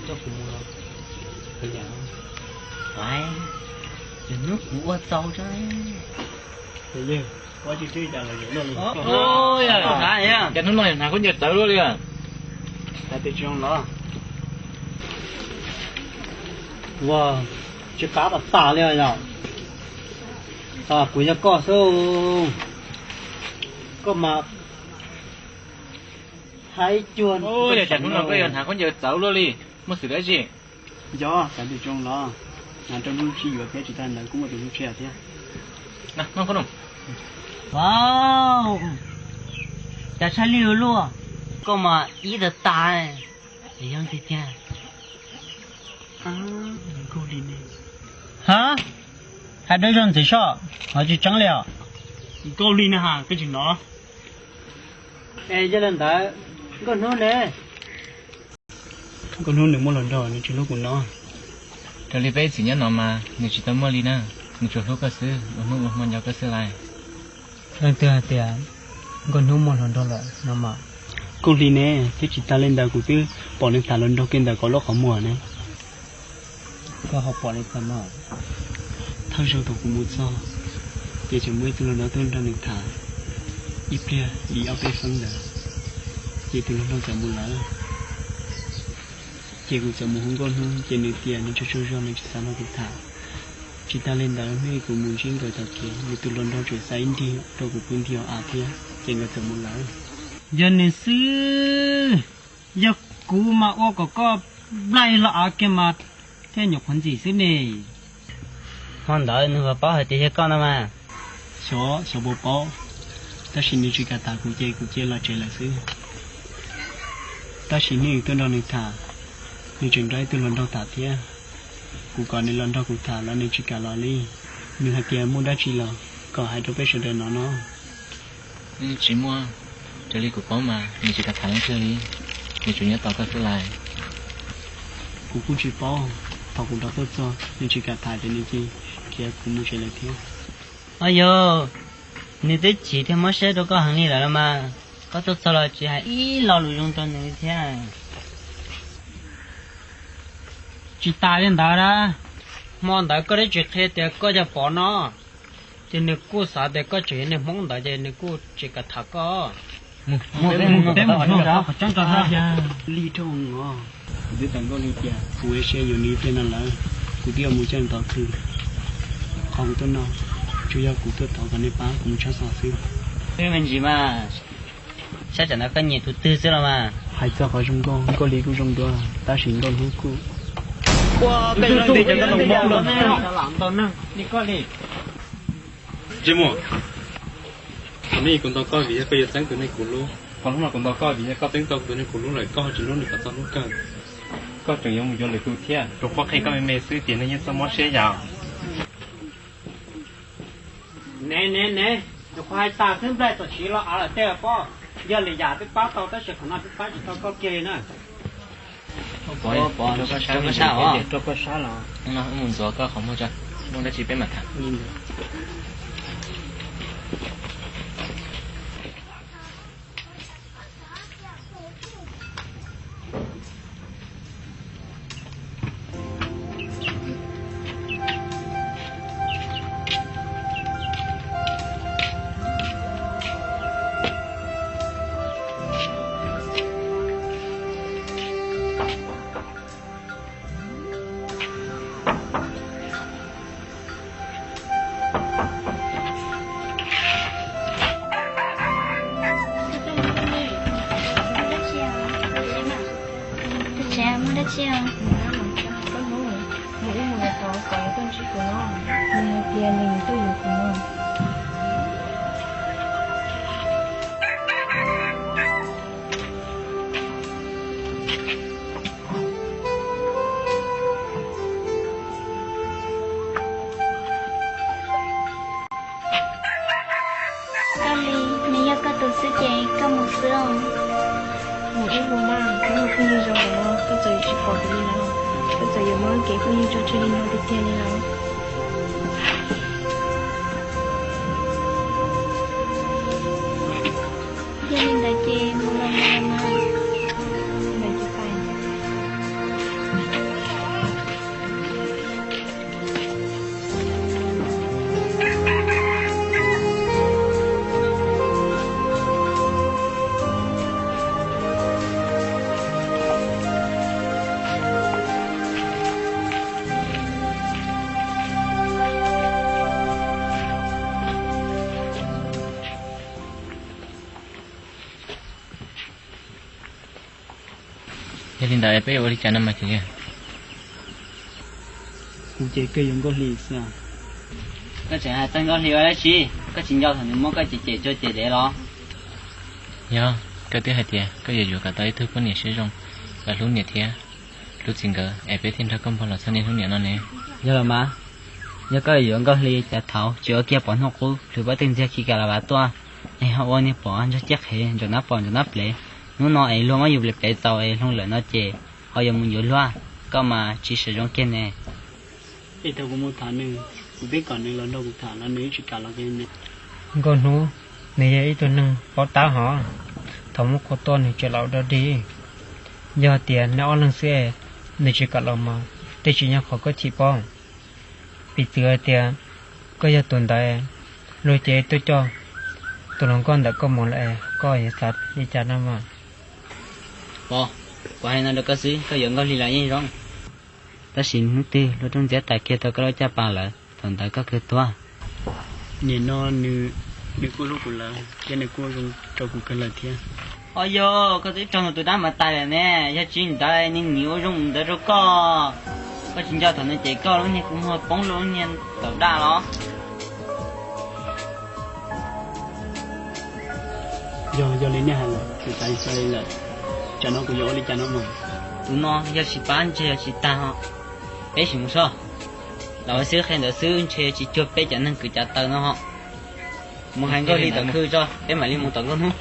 coj kuv mus los kav liam. Hnub kuv ua txaus tso. Cas hnub no hnav khaub ncaws txawv luaj li. Ua, tsis qab tas tas li yom. Kuv yog koj xwb, koj mas haib cuag. Cas hnub no koj yuav hnav khaub ncaws txawv luaj li, muaj xwm dab tsi? Yog, xav tus zoo los hnav rau hnub sib yuav thiab tsis tas ntawd kuj muaj tus hlub tshaj thiab. Wow, cas tshaj li luaj, koj mas ib tas tas. Yog tiag tiag. Ha, hais dawb zog ntxiv soj, ho tsis tseeb li os. Nkauj Hli na, koj tsis hnov? Es yog li ntawd, Nkauj Hnub ne? Nkauj Hnub nws muaj hluas nraug, nws tsis hlub kuv no. Raws li peb ib txwm nyob no mas nws tsis tau muaj li na, nws tsuas hlub koj xwb, ua hnub ua hmo nco koj xwb lais. Leej twg hais tias Nkauj Hnub muaj hluas nraug lawm no mas? Nkauj Hli ne, thiab tsis tas li ntawd kuv twb pom nws tham hluas nraug kiag ntawm kaum lub qhov muag ne. Koj ho pom li cas mas? Thawj zaug thaum kuv mus txog, ces tseem muaj ib tug hluas nraug tuaj nrog nws tham ib pliag li ob peb feeb ntawd, ces tus hluas nraug txawm mus lawm. Ces kuv txawm mus hu Nkauj Hnub, ces nws tias nws tsaug tsaug zog nws tsis xav nrog kuv tham. Tsis tas li ntawd, hnub kuv mus ntsib nkawd tom kev, nws tus hluas nraug tseem xa ib nrig rau kuv pw ntig hauv av thiab, ces nkawd txawm mus lawm. Yog nws xwb, yog kuv mas ua kom koj nplaig los av kiag mas thiaj nyuam qhuav ntxim xwb ne. Hmo ntawd nws puas paub hais tias yog koj no mas? Xyov, xyov puas paub, tab sis nws tsis kam tham kuv ces kuv cia los tsev lawm xwb. Tab sis hnub tuaj nrog nws tham, nws tseem nrog ib tug hluas nraug tham thiab. Kuv kom nws los nrog kuv tham los nws tsis kam los li. Nws hais tias muaj dab tsi los kom hais rau peb sawv daws no no. Tsis muaj, raws li kuv paub mas nws tsis kam tham leej twg li, nws tsuas nyob tos koj xwb lais. Kuv kuj tsis paub, thaum kuv rov tuaj txog nws tsis kam tham ces nws cia khiav kuv mus tsev lawm thiab. Au yog, nws twb chim thiab mob siab rau koj heev li lawm los mas, koj tuaj txog los tsis hais ib lo lus zoo rau nws li thiab. Tsis tas li ntawd na, hmo ntawd koj twb tsis qhia tias koj yog Pov no, ces nws kuj xav tias koj tseem yog niag Hmoob ntawd ces nws kuj tsis kam tham koj. Li rau os, kuv twb tawm nkauj li tias kuv ua siab yuav nws ib pliag no lawm, kuv twb yuav mus coj nws tom khw. Qhov kuv tuaj no, tsuas yog kuv tuaj thov kom nej pab kuv mus tshaj xov xwb. Twb me ntsis mas, saib tsam no koj nyiam tus twg xwb los mas. Hais txog qhov zoo nkauj, Nkauj Hli kuj zoo dua, tab sis Nkauj Hnub kuj. Ua, tej no li cas koj los ntau neeg li Nkauj Hli. Tsis muaj. Thaum nej kuv ntaus koj vim yog koj yuav txeeb tus neeg kuv hlub. Qhov hnub no kuv ntaus koj vim yog koj txeeb tau tus neeg kuv hlub lawm, koj ho tsis hlub nws kom txog hnub kawg. Koj tseem yuav mus yuav lwm tus thiab. Rau qhov qhia koj me me xwb tias nej yeej txhob mob siab yom. Ne ne ne, nyuam qhuav hais tas xwb nplaig tam sim los av lawm tej pob. Yog lwm yam twb pab tau tab sis qhov no twb pab tsis tau koj kiag li na. Rau koj sab los. Mus ntxuav koj qhov muag tso, muaj dab tsi peb mam tham. Tsis, nws mus ib mus los tau kom koj ntsib kuv no, nws hais tias nws yuav tuaj yuav kuv no. Koj li, nws yog koj tus xwb ces koj mus xwb os. Mus ib mus mas, koj yog phooj ywg zoo lawm no, koj txawm yuav tsis pom kuv li lawm, koj txawm yuav muab kev phooj ywg tso tseg li no tiag tiag li lawm. Yog li ntawd ces mus los mus los mas. Yog li ntawd peb yuav ua li cas no mas Kiv Liag? Kuv ces koj yuav Nkauj Hli xwb. Koj tseem hais txog Nkauj Hli ua dab tsi? Koj tsis nco thaum nws muab koj cem cem tsuag cem dev los? Yog, koj twb hais tias koj yuav yuav kom tau ib tug poj niam siab zoo, kom hlub niam thiab hlub txiv nkawd es peb thiaj nrog koj npog los txog niaj hnub niam no ne. Yog los mas, yog koj yuav Nkauj Hli cas thaum tsis ua kiag pom hnub qub lwm pab tej ntxiag khi ka la vas tuaj, es ho ua niag pom ntsuag ciaj qhev ntsaum nab pom ntsaum nab plev. Hnub no es luag muab yus plev plev txaus es hloov lawm no ces ho yuav mus yuav luag, koj mas tsis sawv zoo kiag ne. Es thaum kuv mus tham nws, kuv twb kom nws los nrog kuv tham los nws tsis kam los kiag ne. Nkauj Hnub, nws yog ib tug neeg paub tab hov, thaum muaj qhua tuaj nws tseem los dog dig. Yog tias neb ob leeg xwb es nws tsis kam los mas tej tsis yog qhov koj chim paub. Piv txwv hais tias koj yog tus ntawd, luag ces tuaj coj tus hluas nkauj ntawm koj mus lawm es koj yuav xav li cas no mas? Pov, kuv hais no rau koj xwb, koj yuav Nkauj Hli los yeej zoo. Tab sis hnub twg luag rooj ntxiab tais kiag tau koj lub caj pas lawm, thaum ntawd koj kawg tuag. Nim no nws, nws kuj hlub kuv lawm thiab nws kuj zoo rau kuv kawg lawm thiab. Os yog, koj twb raug nws tus dab mas tais lawm ne, yog tsis ntawd nws nim ua zoo mus ntawd rau koj. Koj tsis nco thaum nws cem koj lub niag kua muag poob lub niag taum daj los? Yog, yog li nej hais lawm, kuv xav li lawm. Tsam no kuv yuav ua li cas no mas? Tus no yog tsis pab ntshe yuav tsis tag os. Peb sim mus soj. Los ua xwb qhia ntawd xwb ntshe yuav tsis cuag peb cov neeg kwv cav taw no ho. Mus hais Nkauj Hli tom khw tso, peb mam li mus tom Nkauj Hnub.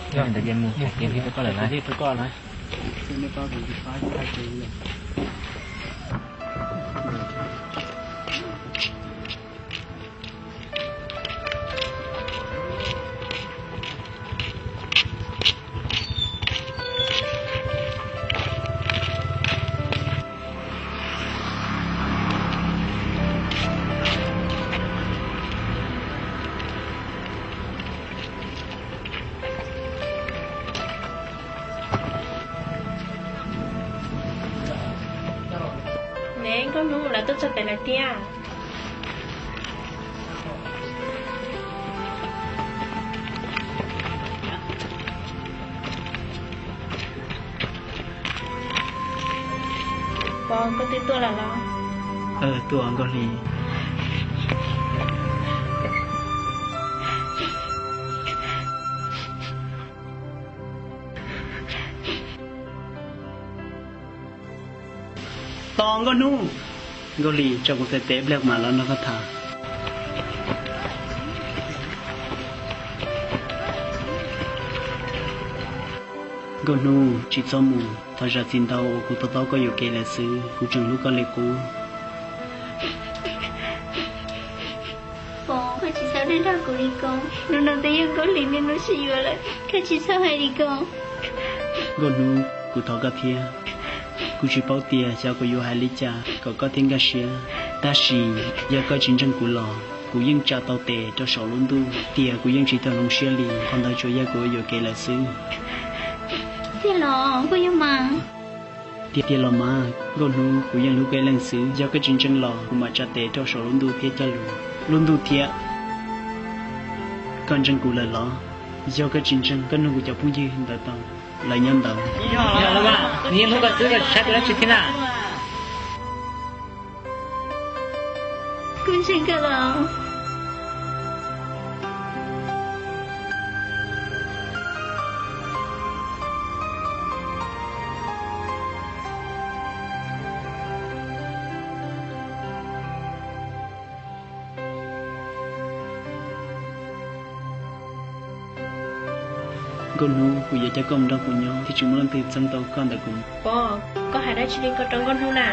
Ne Nkauj Hnub, lawv tuaj txog pem lawm tiag. Pov, koj twb tuaj lawm los? Tuaj, Nkauj Hli. Tos Nkauj Hnub. Nkauj Hli, tso kuv txhais tes ib pliag mam los nrog koj tham. Nkauj Hnub, tsis txhob mus, thov zam txim ntau uas kuv to taub koj yuam kev lawm xwb, kuv tseem hlub koj li qub. Pov, koj tsis txhob dag dag kuv li ko, hnub no twb yog Nkauj Hli niaj hnub sib yuav lawm, koj tsis txhob hais li ko. Nkauj Hnub, kuv thov koj thiab. Kuv tsis paub tias xyov kuv yuav hais li cas kom koj thiaj nkag siab, tab sis yog koj tsis ntseeg kuv los kuv yeej tsa tau tes rau saum lub ntuj tias kuv yeej tsis tau hloov siab li, qhov ntawd tsuas yog kuv yuam kev lawm xwb. Tiag los Nkauj Hli? Tiag tiag los mas Nkauj Hnub, kuv yeej hlub koj ib leeg xwb, yog koj tsis ntseeg los kuv mam tsa tes rau saum lub ntuj thiab cog lus. Lub ntuj thiab. Koj ntseeg kuv lawm los? Yog koj tsis ntseeg, koj nug kuv cov phooj ywg ntawd tau, lawv nyob ntawd. Nws yeej hlub koj xwb, koj tsis saib tus dab tsi thiab na. Kuv ntseeg koj los. Nkauj Hnub, kuv yuav coj koj mus nrog kuv nyob thiaj tsis muaj leej twg txeeb tau koj ntawm kuv. Pov, koj hais dab tsi li ko rau Nkauj Hnub na?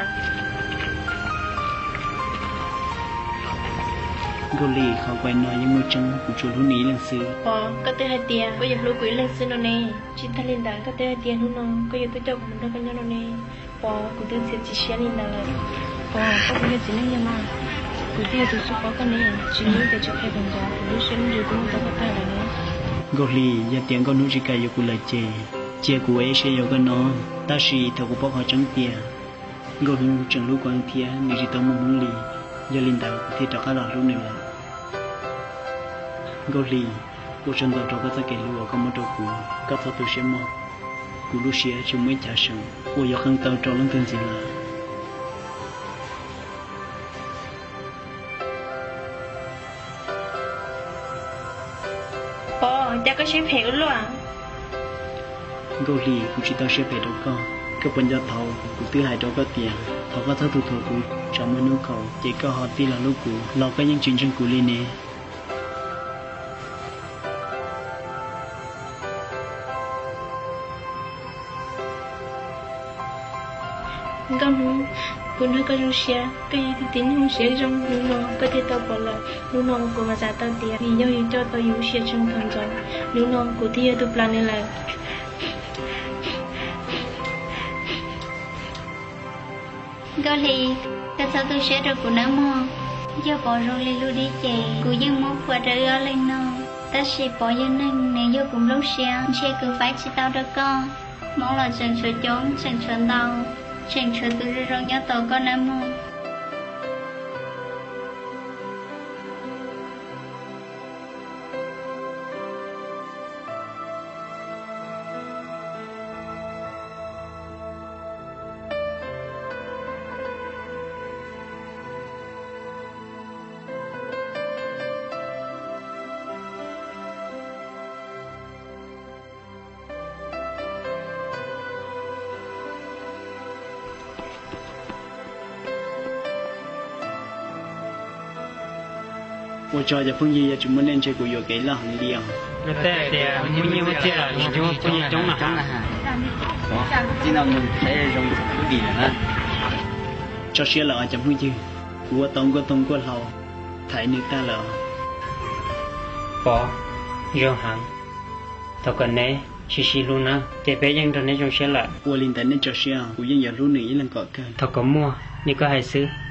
Nkauj Hli, qhov kuv hais no yeej muaj tseeb, kuv tsuas hlub nws ib leeg xwb. Pov, koj twb hais tias koj yuav hlub kuv ib leeg xwb no ne. Tsis tag li ntawd koj twb hais tias hnub no koj yuav tuaj coj kuv mus nrog koj nyob no ne. Pov, kuv twb txiav txim siab li ntawd lawm. Pov, koj puas yog txiv neej yog mas? Kuv twb yog tus xub pov koj ne, tsis yog tias tsis qhia tau ntxov kuv lub siab lub ntsws twb muab rau koj tag lawm ne. Nkauj Hli, yog tias Nkauj Hnub tsis kam yuav kuv lawm ces cia kuv ua ib siab yuav koj no, tab sis thov kuv paub qhov tseeb tias Nkauj Hnub tseem hlub kuv thiab nws tsis tau muaj hmoob li, yog li ntawd kuv thiaj rov qab los hlub nws lawm. Nkauj Hli, ua tsaug ntau rau koj txoj kev hlub uas koj muab rau kuv, koj txhob tu siab mog. Kuv lub siab tsis muaj ib chav seem uas yuav qee tau rau leej twg ntxiv lawm. Pov, cas koj siab phem ua luaj? Nkauj Hli, kuv tsis tau siab phem rau koj. Koj puas nco thaum kuv twb hais rau koj tias thov koj txhob tu thuam kuv, tsam muaj hnub khaus ces koj ho tig los hlub kuv los koj yeej tsis ntseeg kuv li ne. Nkauj Hnub, kuv nrog koj zoo siab, koj yog ib tug tib neeg siab zoo, hnub no koj thiaj tau pom lawm. Hnub no kuv mam xav tau tias vim yog yus coj tau yus lub siab tseem tau ntxov, hnub no kuv thiaj yog tus plam nws lawm. Nkauj Hli, koj txhob tu siab rau kuv nawb mog. Yog Pov zoo li lub dib ces kuv yeej muab phua rau wb ob leeg noj, tab sis Pov yog neeg nws yog kuv nplooj siab, ntshe kuv faib tsis tau rau koj. Hmoov los tseem tshuav coob tseem tshuav ntau, tseem tshuav tus zoo zoo nyob tos koj nawb mog. Ua tsaug cov phooj ywg, yog tsis muaj nej ntshe kuv yuam kev loj heev li os. Txij no mus saib zoo xwb dim lawm na. Tso siab lawm os cov phooj ywg, kuv ua tau nkuaj toog nkuaj hlau thaiv nws tag lawm os. Pov, zoo heev. Thov kom neb sib sib hlub na, ces peb yeej nrog neb zoo siab lawm. Ua li ntawd nej tso siab, kuv yeej yuav hlub nws ib leeg kom kawg. Thov kom muaj li koj hais xwb.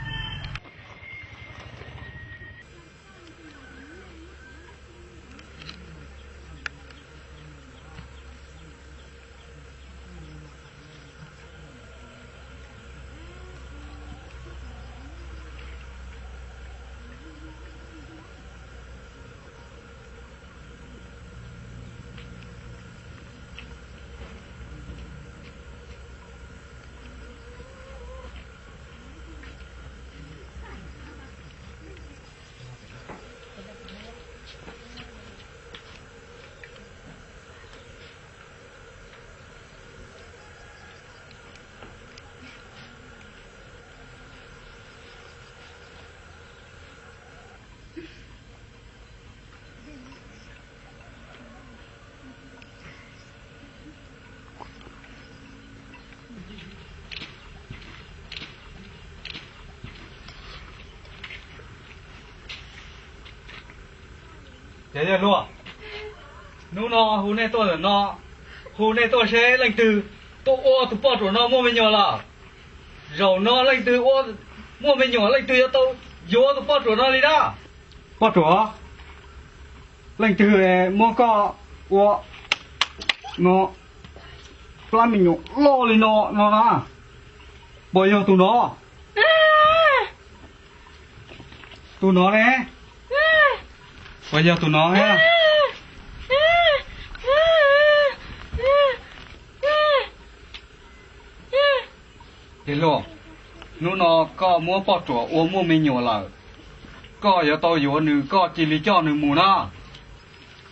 Ces yog luag, hnub no hu nej tuaj ntawm no, hu nej tuaj seb leej twg tuaj ua tus poj ruam no muaj me nyuam lawm. Zaum no leej twg ua muaj me nyuam leej twg yuav tau yuav tus poj ruam no li na. Poj ruam, leej twg muab koj ua no plab me nyuam loj li no no na? Puas yog tus no? Tus no ne? Puas yog tus no? Ces luag, hnub no koj muab poj ruam ua muaj me nyuam lawm. Koj yuav tau yuav nws, koj cia li coj nws mus na.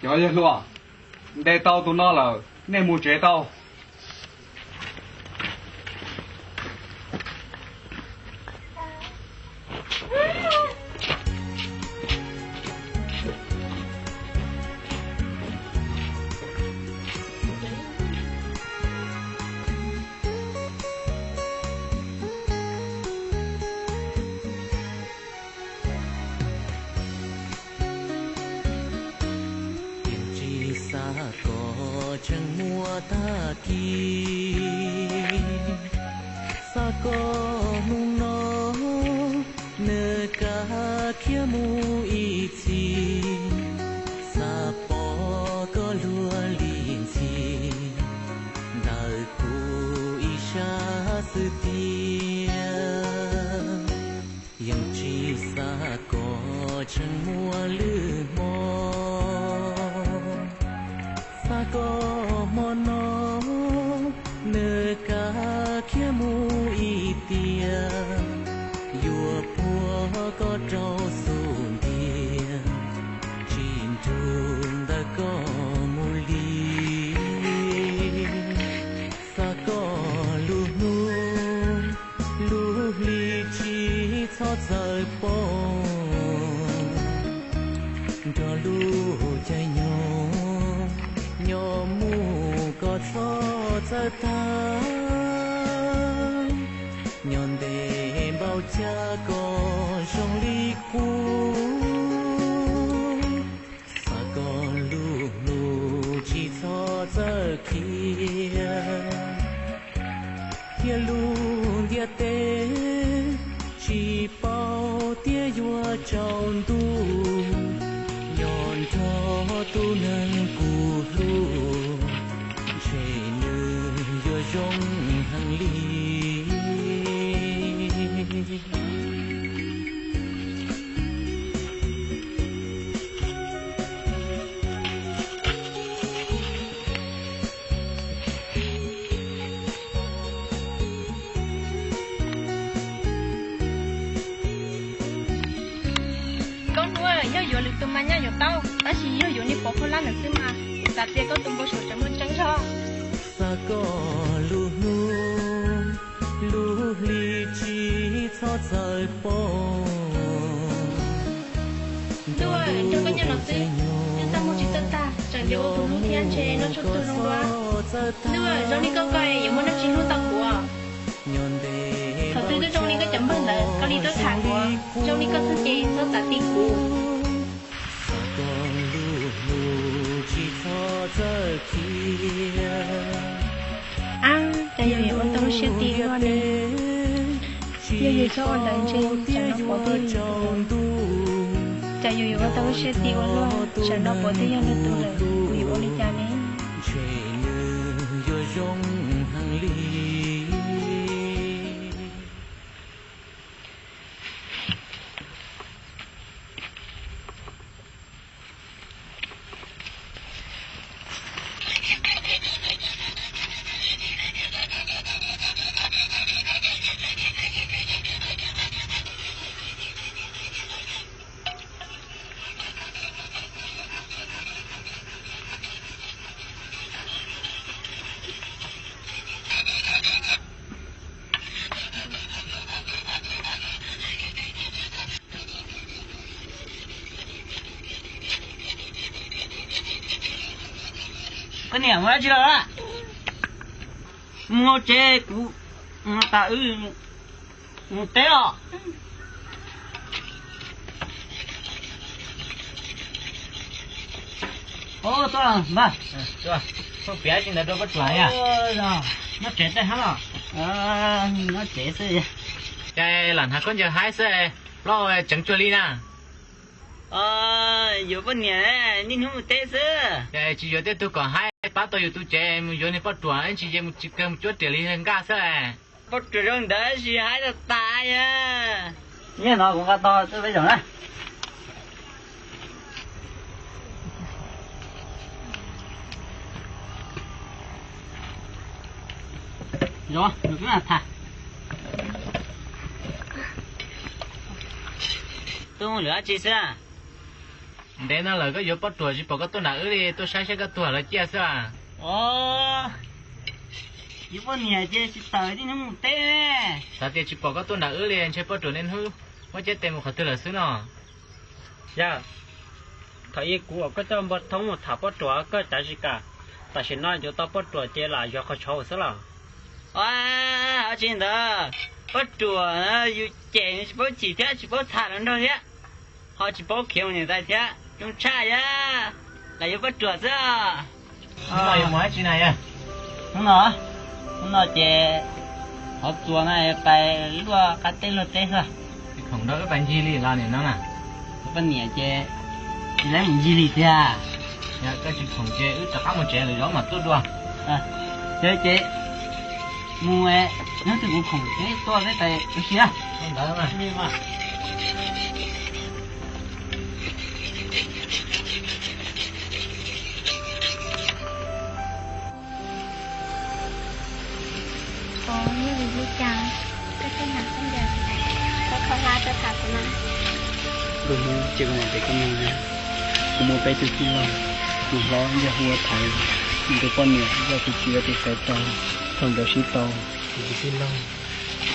Cov yawg hluas, ntes tau tus no lawm, nej mus tsev tau. Yeej tsis xav kom tseem muaj tag kis, xav kom hnub no nws kav khiav mus ib txhis, xav pom koj luag li ntxhi ntawm kuv ib sab xwb tiag. Yeej tsis xav kom tseem muaj lwm hmo, xav kom hmo no nws kav khiav mus ib tiam, yuav puag koj rau xub ntiag, tsis nrug ntawm koj mus li. Xav kom lub hnub lub hli tsis txhob txawm poob, nrog lub caij nyoog nyob mus kom txhob txawm tag, nyob ntev npaum cas kom zoo li qub. Xav kom lub hnub tsis txhob txawm khiav, thiab lub ntiaj teb tsis paub tias yuav tsaus ntuj, nyob nrog tus neeg kuv hlub, ntshe nws yuav zoo heev li. Koj hnub, yog yuav lwm tus mas nyaj yuav tau, tab sis yog yuav niag pov khaub hlab ntawd xwb mas kuv xav tias koj tus npau suav tseem muaj tseeb zog. Xav kom lub hnub lub hli tsis txhob txawm poob. Ntuj, nrog koj nyob no xwb, nyob txaj muag tsis txawj tag, tsam nco ua tus hlub thiab ntshe noj tshuaj tu zoo dua. Ntuj, zoo li koj ko yuav muaj dab tsi hlub tau kuv? Thaum twg twb zoo li koj cov npawg ntawd, koj li tuaj tham kuv, zoo li koj xwb ces txhob txav ti kuv. Ab, cas yus yuav ua tau lub siab ti ua luaj ne? Yog yus txhob ua ntawd ntshe tsam no Pov thiaj, cas yus yuav ua tau lub siab ti ua luaj, tsam no Pov thiaj yog nws tus lawm, kuv yuav ua li cas ne? Koj niam, mus dab tsi los? Mus tsev, kuv tas wb mus teb os. Tuaj, phooj piav tsis ntawd rau Paj Tsuam. Nyob tsev tej hab los? Nyob tsev xwb. Ces lam hnav khaub ncaws haib xwb, plaub tseev cuag li na. Yuav poj niam, niaj hnub mus teb xwb. Ces tsis yuav tej tug kom haib pab tau yus tus tsev, mus yuav niag Paj Tsuam tsis ces mus tsis kawg mus cuab riam li nkaj xwb. Paj Tsuam zoo ntawd sis haib tag tas yog. Nyiaj no kuv nqa tau xwb peb zaum na. Zoo, nws twb tham. Tuaj mus lwm dab tsi xwb? Ntev no lawm koj yuav pob ruam tsis pom koj tuaj nram wb li, tuaj saib saib koj tuag lawv ciaj xwb. Os, yuav poj niam ces tsis tawm tib hnub mus teb. Xav tias tsis pom koj tuaj nram wb li, ntshe pob ruam niaj hnub muab cab tes mus qhov twg lawm xwb no. Yawg, thaum ub kuv uas koj coj npua thoob mus tham pob ruam koj cav tsis kam, tam sim no yuav tau pob ruam ces lam yog qhov tshauv xwb los? Ua, tsis ntawd, pob ruam yus cem tsis paub chim thiab tsis paub tham los nraug thiab, ho tsis paub khiav mus niam tais thiab, zoo tshaj yam, lam yuav pob ruam xwb. Hnub no yuav mus dab tsi na yawg? Hnub no, hnub no ces hov txuas na pais luaj qab teb luaj teb xwb. Tsis khoom nrog wb pais ncig li los nim no na? Kuv poj niam ces tsis laib mus ncig li tiag. Yog koj tsis khoom ces wb rov qab mus tsev lwm zaus mam tuaj dua. Ces mus, hnub twg kuv khoom ces tuaj peb pais ua si na. Ntawd mas. Ua, yog vim li cas koj thiaj hnav khaub ncaws khaub khaub hlab tuaj tham kuv na? Nkauj Hnub, cia kuv hais rau koj mloog na, kuv muaj peb tug tij laug, tus hlob yog hu ua Thaiv, nws tus poj niam yog kuv txiv tus xaiv tau. Thaum nkawd sib tau, kuv tus tij laug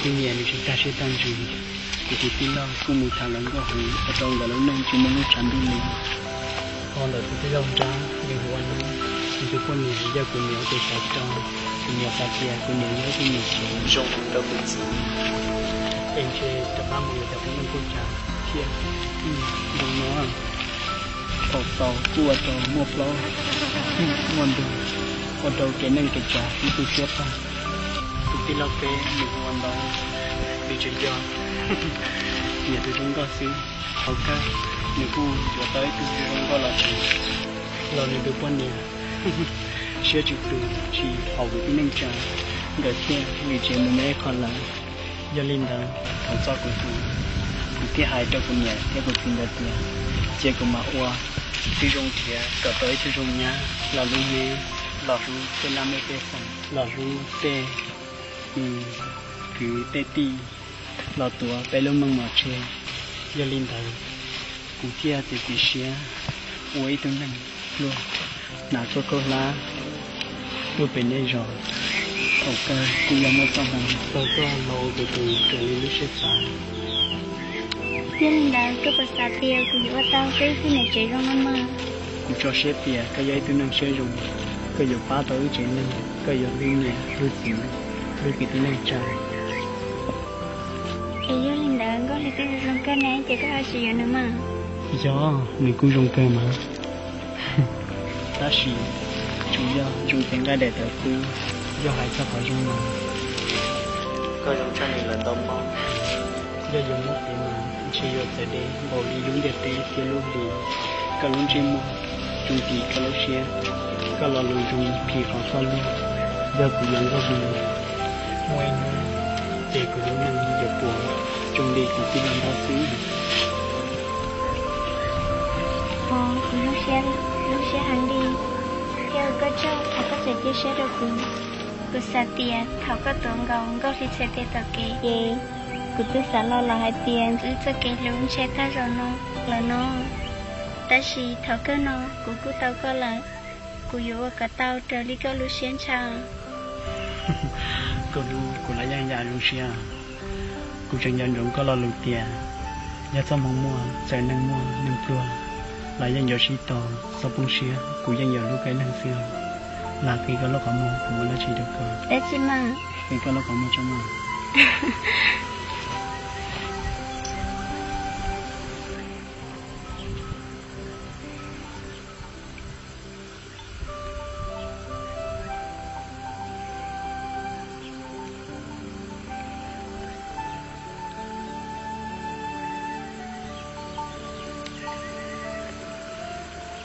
kuj nyiam nws tsis tag siab tag ntsws. Kuv tus tij laug kuj mus tham lawv nkauj heev ua rau nkawd lub neej tsis muaj lub tshav ntuj li. Ho ntawm tus tij laug nrab nws hu ua Nub, nws tus poj niam yog kuv niam tus xaiv tau. Kuv niam xav tias kuv niam yog ib tug niam tsev zoo rau kuv txiv, es ntshe rov qab mus yuav cov tib neeg kuj cas thiaj zoo no. Thaum xaus kuj ua rau muaj plaub muaj ntug, ua rau kev neej kev tsav ib tug siab tag. Tus tij laug peb nws hu ua Ntau, nws tseem yog niam tus zoo nkauj xwb. Thaum kawg nws kuj yuav tau ib tug zoo nkauj los tsev, los nws tus poj niam siab tsis tus tsis haum kuv tib neej tsa, nkawd thiaj lim tsev mus nyob ib qho lawm. Yog li ntawd thaum txog kuv tus, kuv thiaj hais rau kuv niam thiab kuv txiv nkawd tias cia kuv mam ua tib zoo nrhiav kom tau ib tug zoo nyab los hlub neb, los hlub tej laj mej pej xeem, los hlub tej kwv tej tij, los tuav peb lub meej mom tseg. Yog li ntawd kuv thiaj txiav txim siab ua ib tug neeg pluag, hnav khaub khaub hlab tuaj pem nej zos. Thaum kawg kuj yog muaj txoj hmoov tau koj los ua kuv tus raws li lub siab xav. Yog li ntawd koj puas xav tias kuv yuav ua tau koj ib tug niam tsev zoo no mas? Kuv tso siab tias koj yog ib tug neeg siab zoo, koj yuav pab tau wb tsev neeg, koj yuav hlub niam hlub txiv, hlub kwv tij neej tsa. Es yog li ntawd Nkauj Hli twb zoo zoo kawg ne, ces koj ho tsis yuav nws mas? Yog, nws kuj zoo kawg mas. Tab sis tsuas yog zoo cev nqaij daim tawv qub. Yog hais txog qhov zoo mas, koj zoo tshaj nws lawm ntau hmo. Yog yuav muab piv mas ntshe yuav txawv deb npaum li lub ntiaj teb thiab lub hli. Koj lub ntsej muag zoo tis koj lub siab, koj lo lus zoo phim qhov koj luag. Yog kuv yog Nkauj Hli, muaj ib hnub ces kuv lub neej yuav puas zoo li kuv tij laug Nrab xwb. Kuv zoo siab heev li, thiab ua koj tsaug qhov koj tseem cia siab rau kuv. Kuv xav tias thaum koj tuav nkaus Nkauj Hli txhais tes tom kev ces kuv twb xav los los hais tias wb txoj kev hlub ntshe tag zaum no lawm no. Tab sis thaum kawg no kuv kuj tau koj lawm, kuv yuav ua kom tau raws li koj lub siab ntshaw. Koj hlub kuv los yeej yam zoo siab. Kuv tseem nco ntsoov koj lo lus tias yog txoj hmoov muaj, txawm neeg muaj neeg pluag los yeej yuav sib tau, txhob poob siab, kuv yeej yuav hlub koj ib leeg xwb. Lam qhib koj lub qhov muag, kuv muaj dab tsi rau koj. Dab tsi mas? Qhib koj lub qhov muag tso mas.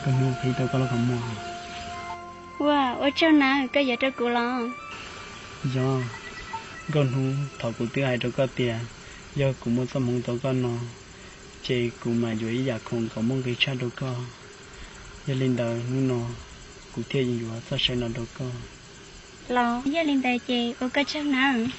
Nkauj Hnub, qhib tau koj lub qhov muag. Ua, ua tsaug na, koj yuav rau kuv los? Yog, Nkauj Hnub, thaum kuv twb hais rau koj tias yog kuv muaj txoj hmoov tau koj no, ces kuv mam yuav ib yam khoom kom muaj nqi tshaj rau koj. Yog li ntawd hnub no kuv thiaj yuav txoj saw no rau koj. Los yog li ntawd ces ua koj tsaug nawb.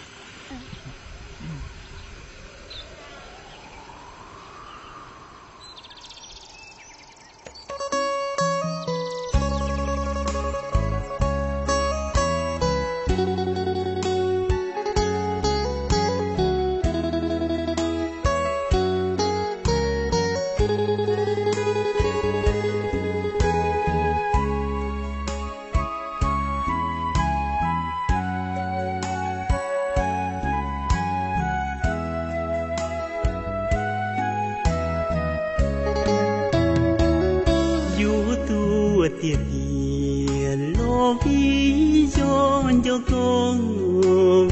Tiag tiag los vim yog nco koj,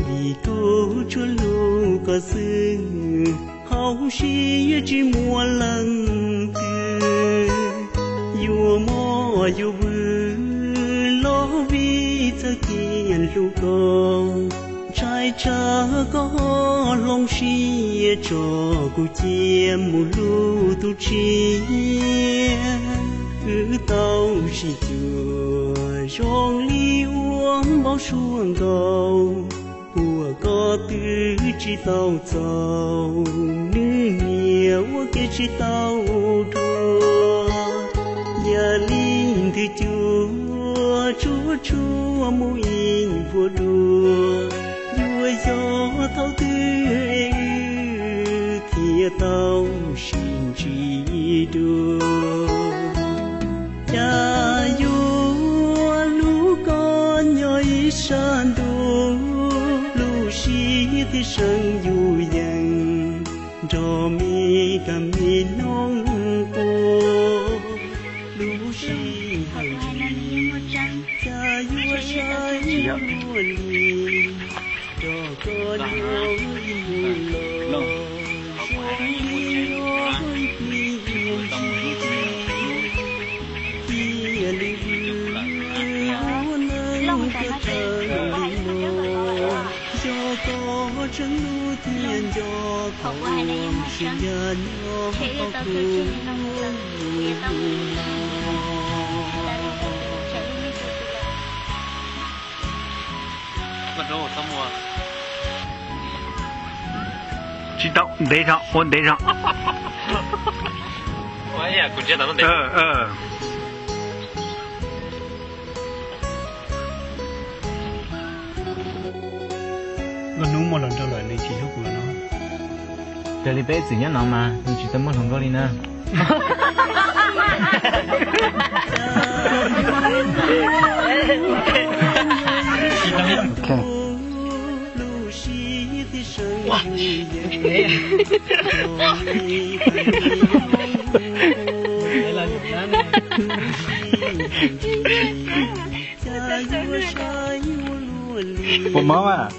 vim kuv tsuas hlub koj xwb, hauv siab tsis muaj leej twg yuav mos yuav vwm los vim txoj kev hlub koj. Ntshai tsam koj hloov siab tso kuv cia mus hlub tus tshiab. Wb tau sib cuag zoo li ua npau suav nkaus, uas koj twb tsis tau txaus, nws niam ua ke tsis tau dua. Yam li nthwv cuaj tsuab tsuab mus ib vuag dua, yuav yog thaum twg wb thiaj tau sib ntsib dua. Cas yuav hlub koj nyob ib sab ntuj, lub siab thiaj seem yus yees, nrog me kab me noog quaj, lub sij hawm li cas yuav saib luaj li, nrog koj nyob ib hnub los zoo li ob hwj txij, cia li vwm ua neej kawg thawj li no. Yog koj tseem hlub thiab nco, thaum uas sib ncav nyob tau kuv hnub no. Tsis tau, ntev zog, ua ntev zog. Koj hnub muaj hluas nraug lawm nws tsis hlub kuv lawm no. Raws li peb txwm nyob no mas nws tsis tau muaj hluas nkauj li na. Puas mob mas?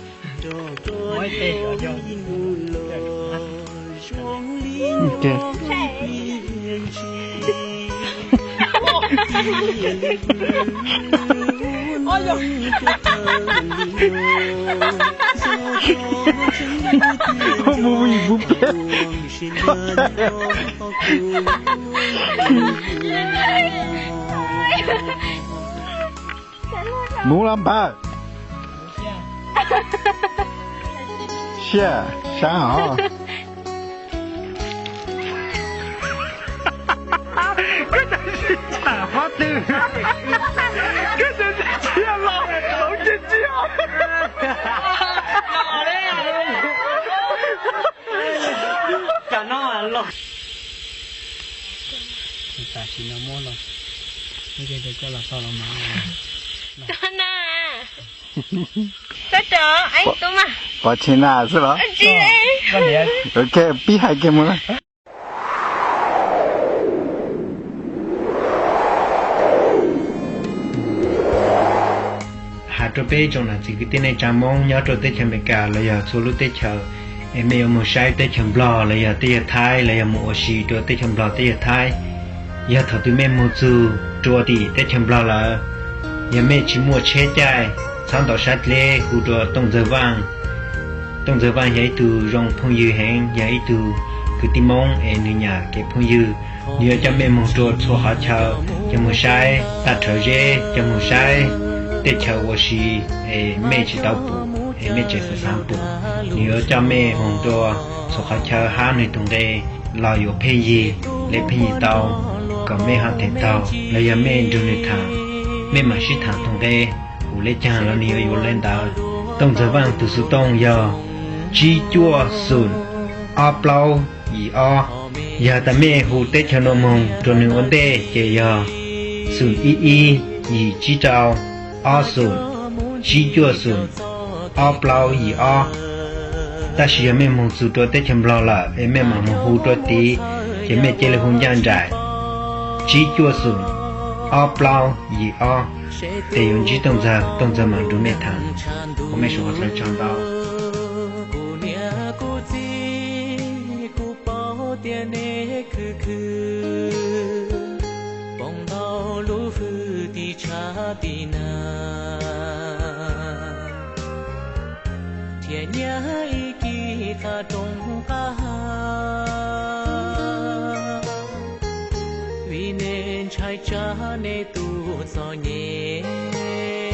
Mus ib peb. Mus los npawg. Siab sab os. Koj tab sis tham qhov twg? Koj tab sis tham los hauv tsiaj tsiaj. Tam sim no muab los, coj los tau los mas. Pov tseg na xwb los? Ok, pib hais kiag mus. Has rau peb tsoom niam txiv kwv tij neej tsa Hmoob nyob rau teb chaws Amelikas los yog txhua lub teb chaws, es mej yuav mus saib teb chaws Nplog los yog teb chaws Thaib los yog mus ua si rau teb chaws Nplog teb chaws Thaib, yog thaum twg mej mus txug rau tim teb chaws Nplog lawm, yog mej tsis muaj tsheb caij, txhob ntaus sab dleb hu rau Tooj Ntxawg Vaaj. Tooj Ntxawg Vaaj yog ib tug zoo phooj ywg heev, yog ib tug kwv tij Moob es nws nyiam kev phooj ywg. Nws yuav coj mej moog rua txhua qhov chaw, coj moog saib tag rhawv zeb, coj moog saib tej chaw ua si es mej tsis tau pum, es mej tseem xav xav pum. Nws yuav coj mej moog rua txhua qhov chaw hab nwg tug nqe los yuav pheej yig, le pheej yig tau, kom mej ho them taug. Los yog mej nrug nwg thaam, mej mam sib thaam tug nqe, hu le caag los nwg yuav yuav le ntawd. Tooj Ntxawg Vaaj tug xuv tooj yog tsib cuaj xoom ob plaub yim ob. Yog tas mej hu teb chaws nuav moog rua nwg ua ntej ces yog xoom ib ib yim tsib rau ob xoom tsib cuaj xoom ob plaub yim ob. Tab sis yog mej moog txug rua teb chaws Nplog lawm es mej mam moog hu rua tid, ces mej cia li hu ncaaj nraim tsib cuaj xoom ob plaub yim ob, ces yuav ntsib Tooj Ntxawg, Tooj Ntxawg mam nrug mej tham. Ua mej sawv daws tsaug ntau. Kuv niam kuv txiv kuv paub tias nej khwv khwv, poob ntau lub hwj tim tshav tim nag, thiab nyiam ib kis qab rooj qab hav, vim nej ntshai tsam nej tus txom nyem.